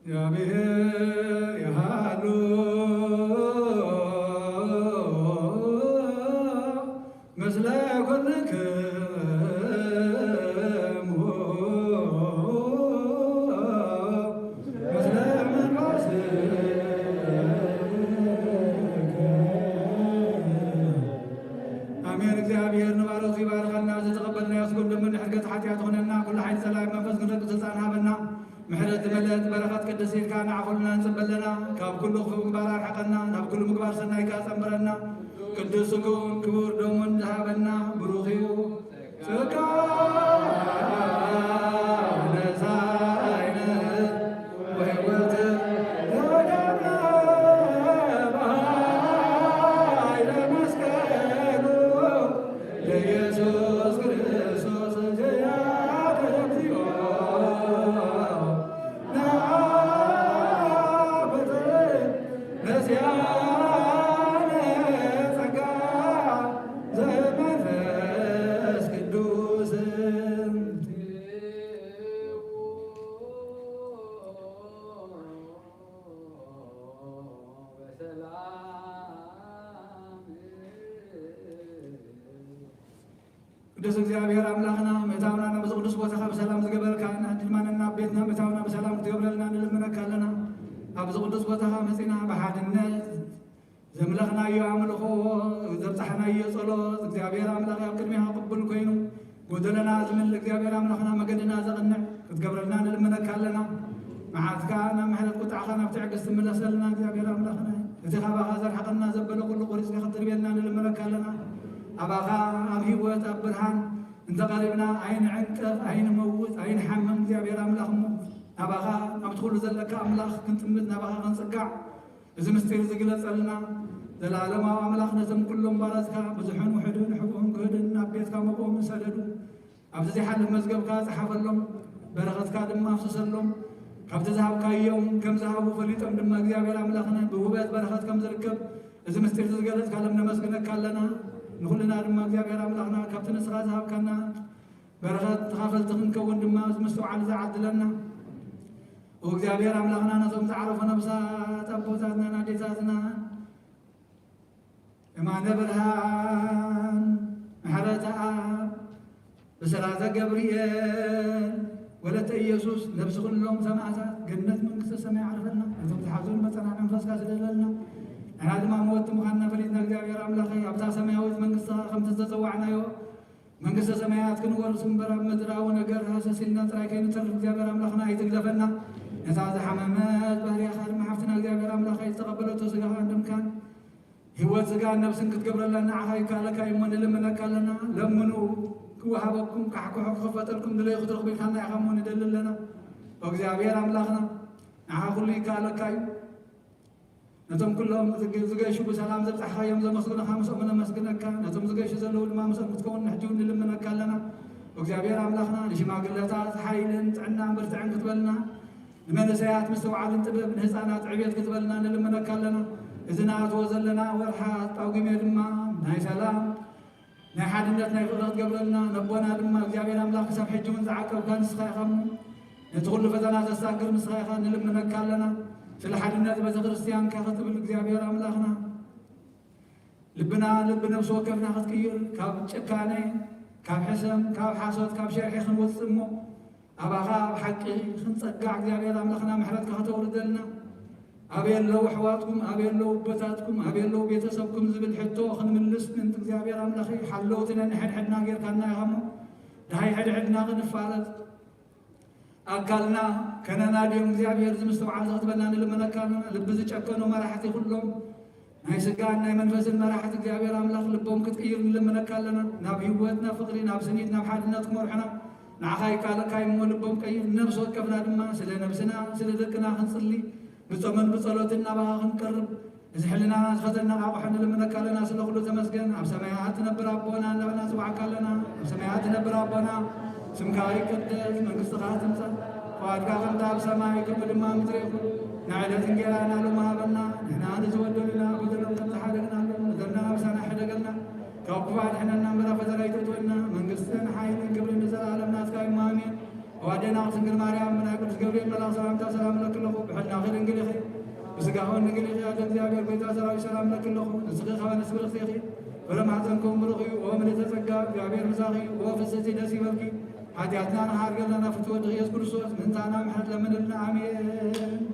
እግዚአብሔር ይሃሉ ምስለ ኩልክሙ ምስለ መንፈስከ። ኣሜን። እግዚኣብሔር ንባሮቱ ይባርኸና። ዝተቐበልናዮ ስግደት ምሕረት ኃጢአት ኾነና፣ ኩሉ ኃይል ጸላኢ መንፈስ ግን ደቂ ስልጣን ሃበና። ምሕረት ዝመልአት በረኸት ቅድስት ኢድካ ንዓኹልና ንጽበ ኣለና። ካብ ኩሉ ክፉእ ምግባር ኣርሕቐና፣ ናብ ኩሉ ምግባር ሰናይካ ጸንብረና። ቅዱስ ስግኡን ክቡር ደሙን ዝሃበና ብሩኽ እዩ። ጸጋ ነሳይነ ወሕይወት ለወደብነ በኃይለ መስቀሉ ለኢየሱስ ክርስቶስ ዘያተ እግዚኦ ነአበተ ነስያነ ጸጋ ዘመንፈስ ቅዱስ። ቅዱስ እግዚኣብሔር ኣምላኽና፣ ምእታውና ናብዚ ቅዱስ ቦታኻ ብሰላም ዝገበርካ፣ ንሕና ድማ ነናብ ቤትና ምእታውና ብሰላም ክትገብረልና ንልምነካ ኣለና። ኣብዚ ቅዱስ ቦታኻ መጺና ብሓድነት ዘምለኽናዮ ኣምልኾ፣ ዘብጻሕናዮ ጸሎት እግዚኣብሔር ኣምላኽ ኣብ ቅድሜኻ ቅቡል ኮይኑ፣ ጎደለና ዝምልእ እግዚኣብሔር ኣምላኽና፣ መገድና ዘቕንዕ ክትገብረልና ንልምነካ ኣለና። መዓትካ ናብ ምሕረት፣ ቁጣዕኻ ናብ ትዕግስቲ ምለሰልና እግዚኣብሔር ኣምላኽና። እቲ ካባኻ ዘርሕቐና ዘበለ ኩሉ ቁሪጽካ ክትድርብየልና ንልምነካ ኣለና። ኣባኻ ኣብ ህይወት ኣብ ብርሃን እንተቐሪብና ኣይንዕንቀፍ፣ ኣይንመውት፣ ኣይንሓምም። እግዚኣብሔር ኣምላኽ እሞ ናባኻ፣ ናብቲ ኩሉ ዘለካ ኣምላኽ ክንጥምት፣ ናባኻ ክንጽጋዕ፣ እዚ ምስጢር እዚ ግለጸልና። ዘለዓለማዊ ኣምላኽ፣ ነቶም ኩሎም ባራትካ ብዙሕን ውሑድን ሕቡእን ግህድን ናብ ቤትካ መብኦም ዝሰደዱ፣ ኣብዚ ዘይሓልፍ መዝገብካ ጸሓፈሎም፣ በረኸትካ ድማ ኣፍስሰሎም። ካብቲ ዝሃብካዮም ከም ዝሃቡ ፈሊጦም ድማ እግዚኣብሔር ኣምላኽና ብውህበት በረኸት ከም ዝርከብ እዚ ምስጢር እዚ ዝገለጽካሎም ነመስግነካ ኣለና። ንኹልና ድማ እግዚኣብሔር ኣምላኽና ካብቲ ንስኻ ዝሃብካና በረኸት ተኻፈልቲ ክንከውን ድማ እዚ ምስትውዓል እዚ ዓድለና። ኦ እግዚኣብሔር ኣምላኽና፣ ነቶም ዝዓረፉ ነብሳት ኣቦታትናን ኣዴታትናን የማነ ብርሃን፣ ምሕረተኣብ፣ ብስራተ ገብርኤል፣ ወለተ ኢየሱስ፣ ነብሲ ኩሎም ሰማዕታት ገነት መንግስተ ሰማይ ዓርፈልና። ነቶም ዝሓዘኑ መጸናንዒ መንፈስካ ስደደልና። ንሕና ድማ መወቲ ምዃንና ፈሊጥና፣ እግዚኣብሔር ኣምላኸይ፣ ኣብታ ሰማያዊት መንግስትኻ ከምቲ ዝተጸዋዕናዮ መንግስተ ሰማያት ክንወርስ እምበር፣ ኣብ ምድራዊ ነገር ሃሰስ ኢልና ጥራይ ከይንተርፍ እግዚኣብሔር ኣምላኽና ኣይትግደፈና። ነታ ዝሓመመት ባህርያኻ ድማ ሓፍትና እግዚኣብሔር ኣምላኸይ ዝተቐበለቶ ስጋኻን ደምካን ህይወት ስጋን ነብስን ክትገብረላ ንዓኻ ይከኣለካ እዩ እሞ ንልምነካ ኣለና። ለምኑ ክወሃበኩም፣ ካሕኩሑ ክኽፈተልኩም፣ ድለዩ ክትረኽቡ ኢልካና ኢኻ እሞ ንደሊ ኣለና። ኦ እግዚኣብሔር ኣምላኽና፣ ንዓኻ ኩሉ ይከኣለካ እዩ። ነቶም ኩሎም ዝገ-፣ ዝገሹ ብሰላም ዘብጻሕካዮም ዘመስግኑኻ ምስኦም ነመስግነካ። ነቶም ዝገሹ ዘለዉ ድማ ምስኦም ክትከውን ንሕጂ እውን ንልምነካ ኣለና። እግዚኣብሔር ኣምላኽና ንሽማግለታት ሓይልን ጥዕናን ብርትዕን ክትበልና፣ ንመንእሰያት ምስትውዓልን ጥበብ፣ ንህፃናት ዕቤት ክትበልና ንልምነካ ኣለና። እዚ ንኣትዎ ዘለና ወርሓ ጳጉሜ ድማ ናይ ሰላም ናይ ሓድነት ናይ ፍቕሪ ክትገብረልና፣ ነቦና ድማ እግዚኣብሔር ኣምላኽ ክሳብ ሕጂ እውን ዝዓቀብካ ንስኻ ኢኻ እሞ፣ ነቲ ኩሉ ፈተና ዘሳግር ንስኻ ኢኻ፣ ንልምነካ ኣለና። ስለ ሓድነት ቤተ ክርስቲያንካ ክትብል እግዚኣብሔር ኣምላኽና ልብና ልቢ ነፍሲ ወከፍና ክትቅይር፣ ካብ ጭካኔ፣ ካብ ሕሰም፣ ካብ ሓሶት፣ ካብ ሸርሒ ክንወፅእ እሞ ኣባኻ ኣብ ሓቂ ክንፀጋዕ እግዚኣብሔር ኣምላኽና ምሕረትካ ከተውርደልና፣ ኣበይ ኣለዉ ኣሕዋትኩም፣ ኣበይ ኣለዉ ኣቦታትኩም፣ ኣበይ ኣለዉ ቤተሰብኩም ዝብል ሕቶ ክንምልስ ምእንቲ እግዚኣብሔር ኣምላኽ ሓለውቲ ነንሕድሕድና ጌርካና ኢኻ እሞ፣ ደሃይ ሕድሕድና ክንፋለጥ ኣካልና ከነናድዮም እግዚኣብሔር ዝምስተውዓል ክትበና ንልምነካ ኣለና። ልቢ ዝጨከኑ መራሕቲ ኩሎም ናይ ስጋን ናይ መንፈስን መራሕቲ እግዚኣብሔር ኣምላኽ ልቦም ክትቅይር ንልምነካ ኣለና። ናብ ህይወት፣ ናብ ፍቕሪ፣ ናብ ስኒት፣ ናብ ሓድነት ክመርሑና ንዓኻ ይካለካ እሞ ልቦም ቀይር። ነፍሲ ወከፍና ድማ ስለ ነብስና ስለ ደቅና ክንጽሊ ብጾምን ብጸሎትን ናባኻ ክንቀርብ እዚ ሕልናና ከተነቓቕሖ ንልምነካ ኣለና። ስለ ኩሉ ተመስገን። ኣብ ሰማያት ትነብር ኣቦና እናበልና ንጽውዓካ ኣለና። ኣብ ሰማያት ትነብር ኣቦና ስምካ ይቀደስ፣ መንግስትኻ ትምጻእ፣ ፍቓድካ ከምታ ኣብ ሰማይ ከምኡ ድማ ኣብ ምድሪ ይኹን። ንዕለት እንጌራና ሎሚ ሃበና፣ ንሕና ንዝበደሉና በደሎም ከም ዝሓደግናሎም፣ በደልና ኣበሳና ሕደገልና፣ ካብ ክፉእ ኣድሕነና እምበር ኣብ ፈተና ኣይተእትወና፣ መንግስትን ሓይልን ክብርን ንዘለኣለም ናትካ እዩ፣ ኣሜን። ኣዋደና ድንግል ማርያም ብናይ ቅዱስ ገብርኤል መልኣኽ ሰላምታ ሰላም እለኪ ኣለኹ። ብሕልናኺ ድንግል ኢኺ፣ ብስጋኺ እውን ድንግል ኢኺ። ኣደ እግዚኣብሔር ጎይታ ሰራዊት ሰላም እለኪ ኣለኹ። ንስኺ ካብ ኣንስቲ ብርኽቲ ኢኺ፣ ፍረ ማሕፀንኪ እውን ብሩኽ እዩ። ኦ ምልዕተ ጸጋ፣ እግዚኣብሔር ምሳኺ እዩ። ኦ ፍስሕቲ ደስ ይበልኪ፣ ሓጢኣትና ንኽሓርገልና ናብ ፍትወ ወድኺ ኢየሱስ ክርስቶስ ምእንታና ምሕረት ለምንልና። ኣሜን።